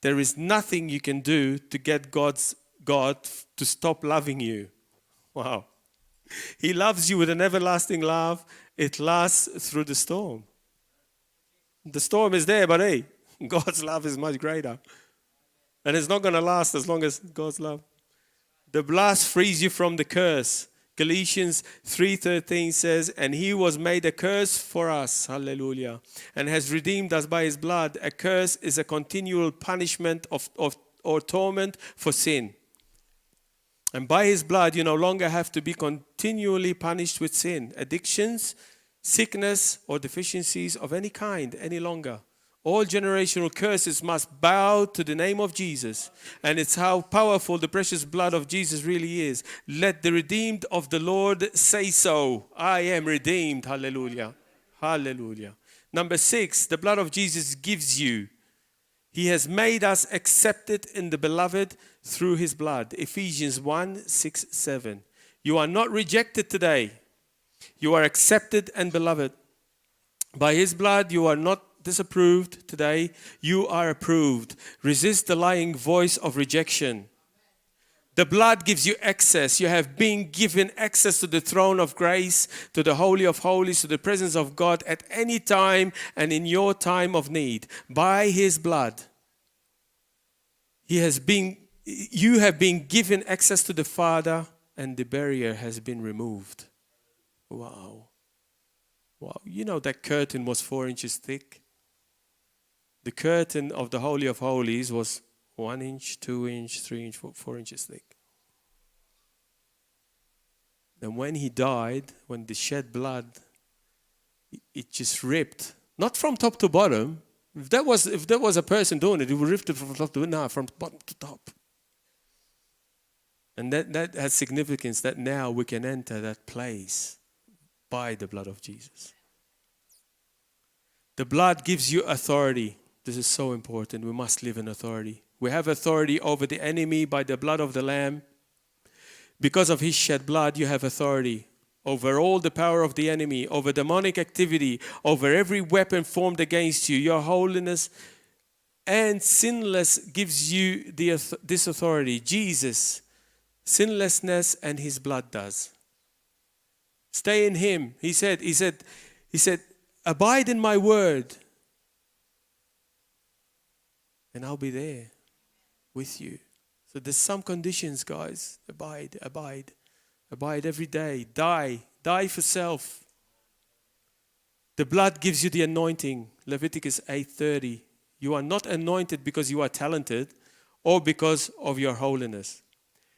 There is nothing you can do to get God to stop loving you. Wow. He loves you with an everlasting love. It lasts through the storm. The storm is there, but hey, God's love is much greater. And it's not going to last as long as God's love. The blood frees you from the curse. Galatians 3:13 says, "And he was made a curse for us, hallelujah, and has redeemed us by his blood." A curse is a continual punishment of or torment for sin. And by his blood, you no longer have to be continually punished with sin, addictions, sickness, or deficiencies of any kind any longer. All generational curses must bow to the name of Jesus. And it's how powerful the precious blood of Jesus really is. Let the redeemed of the Lord say so. I am redeemed. Hallelujah. Hallelujah. Number 6, the blood of Jesus gives you. He has made us accepted in the beloved through his blood. Ephesians 1:6-7. You are not rejected today. You are accepted and beloved. By his blood, you are not disapproved today. You are approved. Resist the lying voice of rejection. The blood gives you access. You have been given access to the throne of grace, to the Holy of Holies, to the presence of God at any time and in your time of need. By his blood, you have been given access to the Father, and the barrier has been removed. Wow. Wow. You know that curtain was 4 inches thick. The curtain of the Holy of Holies was 1 inch, 2 inch, 3 inch, 4 inches thick. And when he died, when the shed blood, it just ripped. Not from top to bottom. If there was a person doing it, it would rip it from top to no, from bottom to top. And that has significance that now we can enter that place by the blood of Jesus. The blood gives you authority. This is so important. We must live in authority. We have authority over the enemy by the blood of the Lamb. Because of his shed blood, you have authority over all the power of the enemy, over demonic activity, over every weapon formed against you. Your holiness and sinless gives you this authority. Jesus, sinlessness and his blood does. Stay in him. He said, abide in my word, and I'll be there with you. So there's some conditions, guys. Abide, abide, abide every day. Die, die for self. The blood gives you the anointing. Leviticus 8:30. You are not anointed because you are talented or because of your holiness.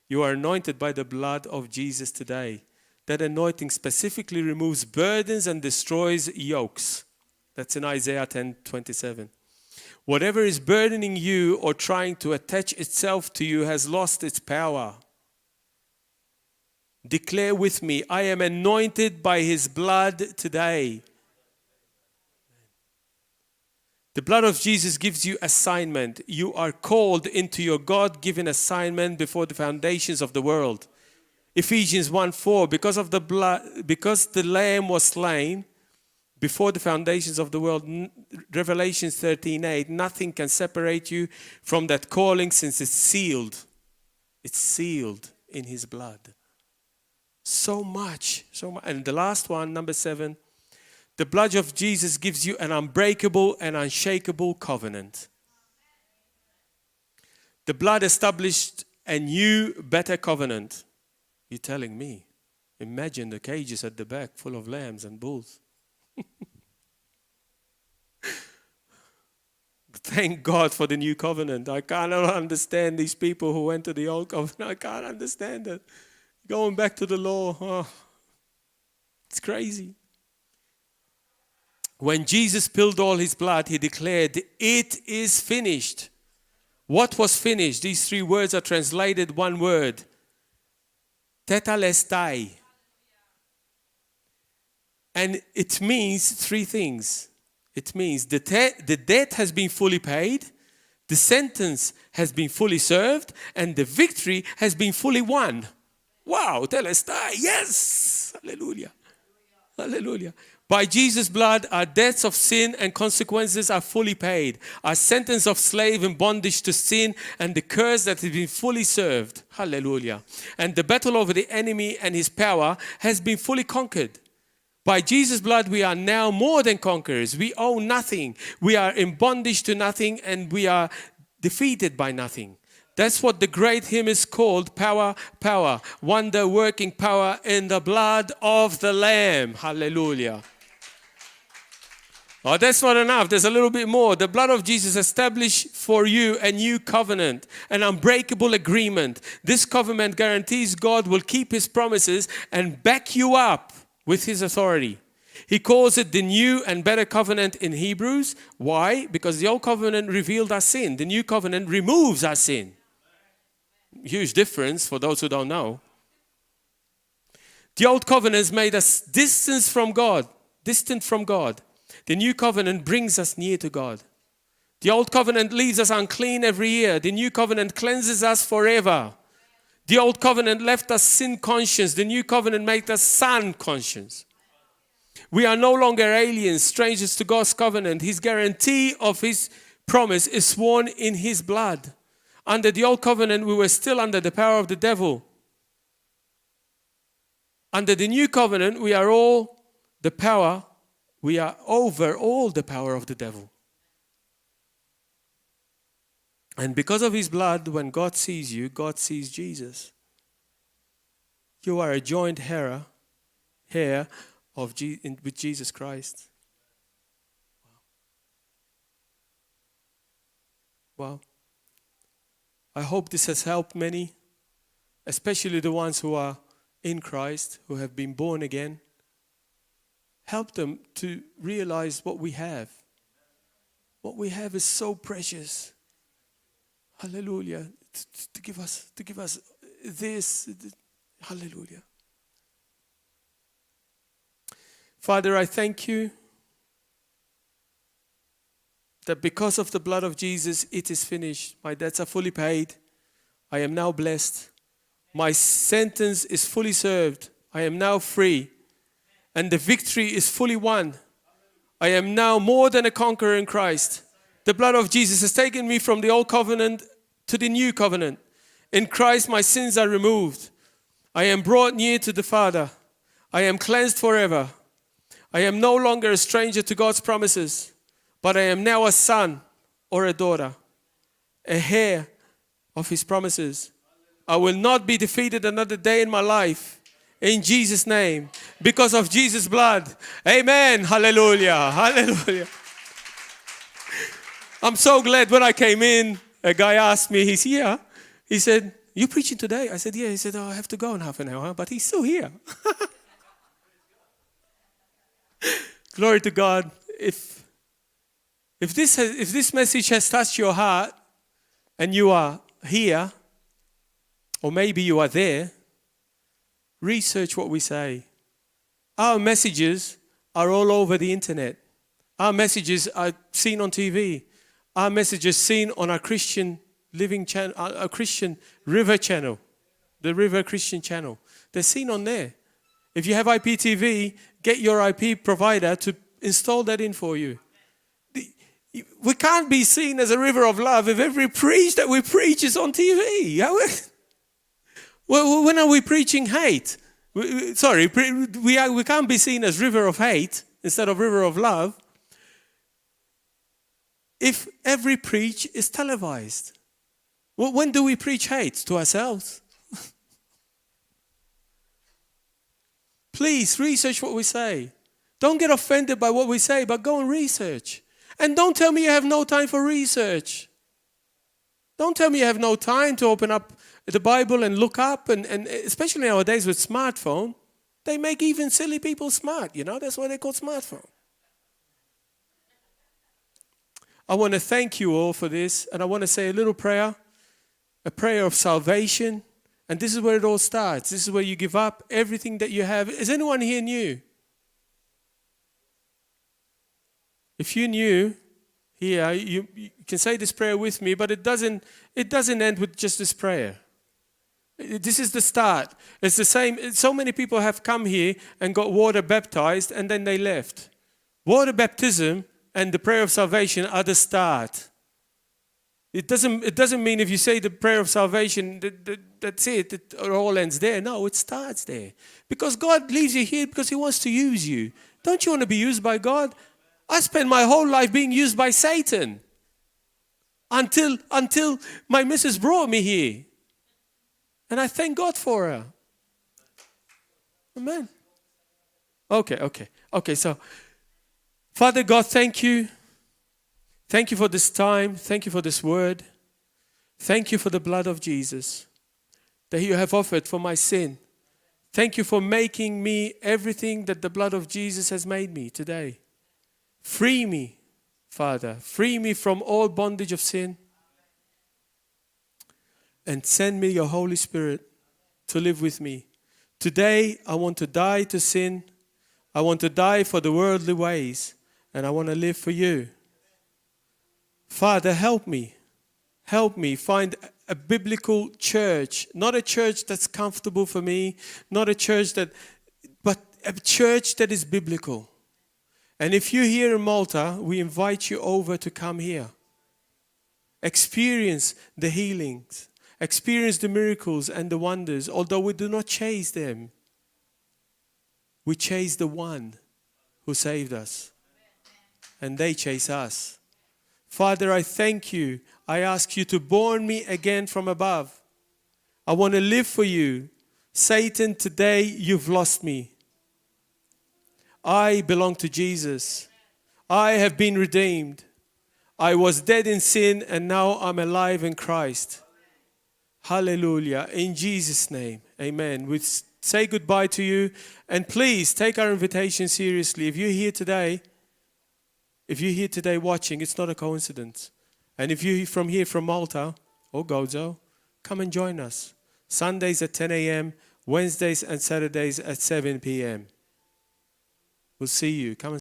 You are anointed by the blood of Jesus today. That anointing specifically removes burdens and destroys yokes. That's in Isaiah 10:27. Whatever is burdening you or trying to attach itself to you has lost its power. Declare with me, I am anointed by his blood today. The blood of Jesus gives you assignment. You are called into your God-given assignment before the foundations of the world. Ephesians 1:4, because of the blood, because the Lamb was slain before the foundations of the world. Revelation 13:8, nothing can separate you from that calling since it's sealed. It's sealed in his blood. So much, so much. And the last one, number 7, the blood of Jesus gives you an unbreakable and unshakable covenant. The blood established a new, better covenant. You're telling me. Imagine the cages at the back full of lambs and bulls. Thank God for the new covenant. I cannot understand these people who went to the old covenant. I can't understand it. Going back to the law. Oh, it's crazy. When Jesus spilled all his blood, he declared, it is finished. What was finished? These three words are translated one word. Tetelestai. And it means three things. It means the debt has been fully paid, the sentence has been fully served, and the victory has been fully won. Wow, tetelestai, yes! Hallelujah. Hallelujah. By Jesus' blood, our debts of sin and consequences are fully paid. Our sentence of slave and bondage to sin and the curse that has been fully served. Hallelujah. And the battle over the enemy and his power has been fully conquered. By Jesus' blood, we are now more than conquerors. We owe nothing. We are in bondage to nothing and we are defeated by nothing. That's what the great hymn is called, "Power, Power, Wonder Working Power in the Blood of the Lamb." Hallelujah. Oh, that's not enough. There's a little bit more. The blood of Jesus established for you a new covenant, an unbreakable agreement. This covenant guarantees God will keep his promises and back you up with his authority. He calls it the new and better covenant in Hebrews. Why? Because the old covenant revealed our sin. The new covenant removes our sin. Huge difference for those who don't know. The old covenants made us distance from God, distant from God. The new covenant brings us near to God. The old covenant leaves us unclean every year. The new covenant cleanses us forever. The old covenant left us sin conscious. The new covenant made us son conscious. We are no longer aliens, strangers to God's covenant. His guarantee of his promise is sworn in his blood. Under the old covenant, we were still under the power of the devil. Under the new covenant, we are over all the power of the devil. And because of his blood, when God sees you, God sees Jesus. You are a joint heir with Jesus Christ. Wow. Wow. I hope this has helped many, especially the ones who are in Christ, who have been born again. Help them to realize what we have. What we have is so precious. Hallelujah. To give us this. Hallelujah. Father, I thank you that because of the blood of Jesus, it is finished. My debts are fully paid. I am now blessed. My sentence is fully served. I am now free. And the victory is fully won. I am now more than a conqueror in Christ. The blood of Jesus has taken me from the old covenant to the new covenant. In Christ, my sins are removed. I am brought near to the Father. I am cleansed forever. I am no longer a stranger to God's promises, but I am now a son or a daughter, a heir of His promises. I will not be defeated another day in my life. In Jesus' name, because of Jesus' blood. Amen. Hallelujah. Hallelujah. I'm so glad when I came in, a guy asked me, he's here. He said, "You preaching today?" I said, "Yeah." He said, "Oh, I have to go in half an hour," but he's still here. Glory to God. If this message has touched your heart and you are here, or maybe you are there, research what we say. Our messages are all over the internet. Our messages are seen on TV. Our messages seen on our Christian living channel, our Christian River channel, the River Christian channel. They're seen on there. If you have IPTV, get your IP provider to install that in for you. We can't be seen as a river of love if every preach that we preach is on TV. When are we preaching hate? Sorry, we can't be seen as river of hate instead of river of love if every preach is televised. When do we preach hate? To ourselves. Please research what we say. Don't get offended by what we say, but go and research. And don't tell me you have no time for research. Don't tell me you have no time to open up the Bible and look up, and especially nowadays with smartphone, they make even silly people smart, you know? That's why they call smartphone. I want to thank you all for this, and I want to say a little prayer, a prayer of salvation. And this is where it all starts. This is where you give up everything that you have. Is anyone here new? If you're new here, you can say this prayer with me, but it doesn't end with just this prayer. This is the start. It's the same. So many people have come here and got water baptized and then they left. Water baptism and the prayer of salvation are the start. It doesn't mean if you say the prayer of salvation, that's it, it all ends there. No, it starts there. Because God leaves you here because He wants to use you. Don't you want to be used by God? I spent my whole life being used by Satan until my missus brought me here. And I thank God for her. Amen. Okay. So, Father God, thank you. Thank you for this time. Thank you for this word. Thank you for the blood of Jesus that you have offered for my sin. Thank you for making me everything that the blood of Jesus has made me today. Free me, Father. Free me from all bondage of sin. And send me your Holy Spirit to live with me. Today, I want to die to sin. I want to die for the worldly ways. And I want to live for you. Father, help me. Help me find a biblical church, not a church that's comfortable for me, not a church that, but a church that is biblical. And if you're here in Malta, we invite you over to come here. Experience the healings, experience the miracles and the wonders, although we do not chase them. We chase the one who saved us, and they chase us. Father, I thank you. I ask you to born me again from above. I want to live for you. Satan, today you've lost me. I belong to Jesus. I have been redeemed. I was dead in sin and now I'm alive in Christ. Hallelujah. In Jesus' name, amen. We say goodbye to you and please take our invitation seriously. If you're here today watching, it's not a coincidence. And if you're from here, from Malta or Gozo, come and join us. Sundays at 10 a.m., Wednesdays and Saturdays at 7 p.m. We'll see you. Come and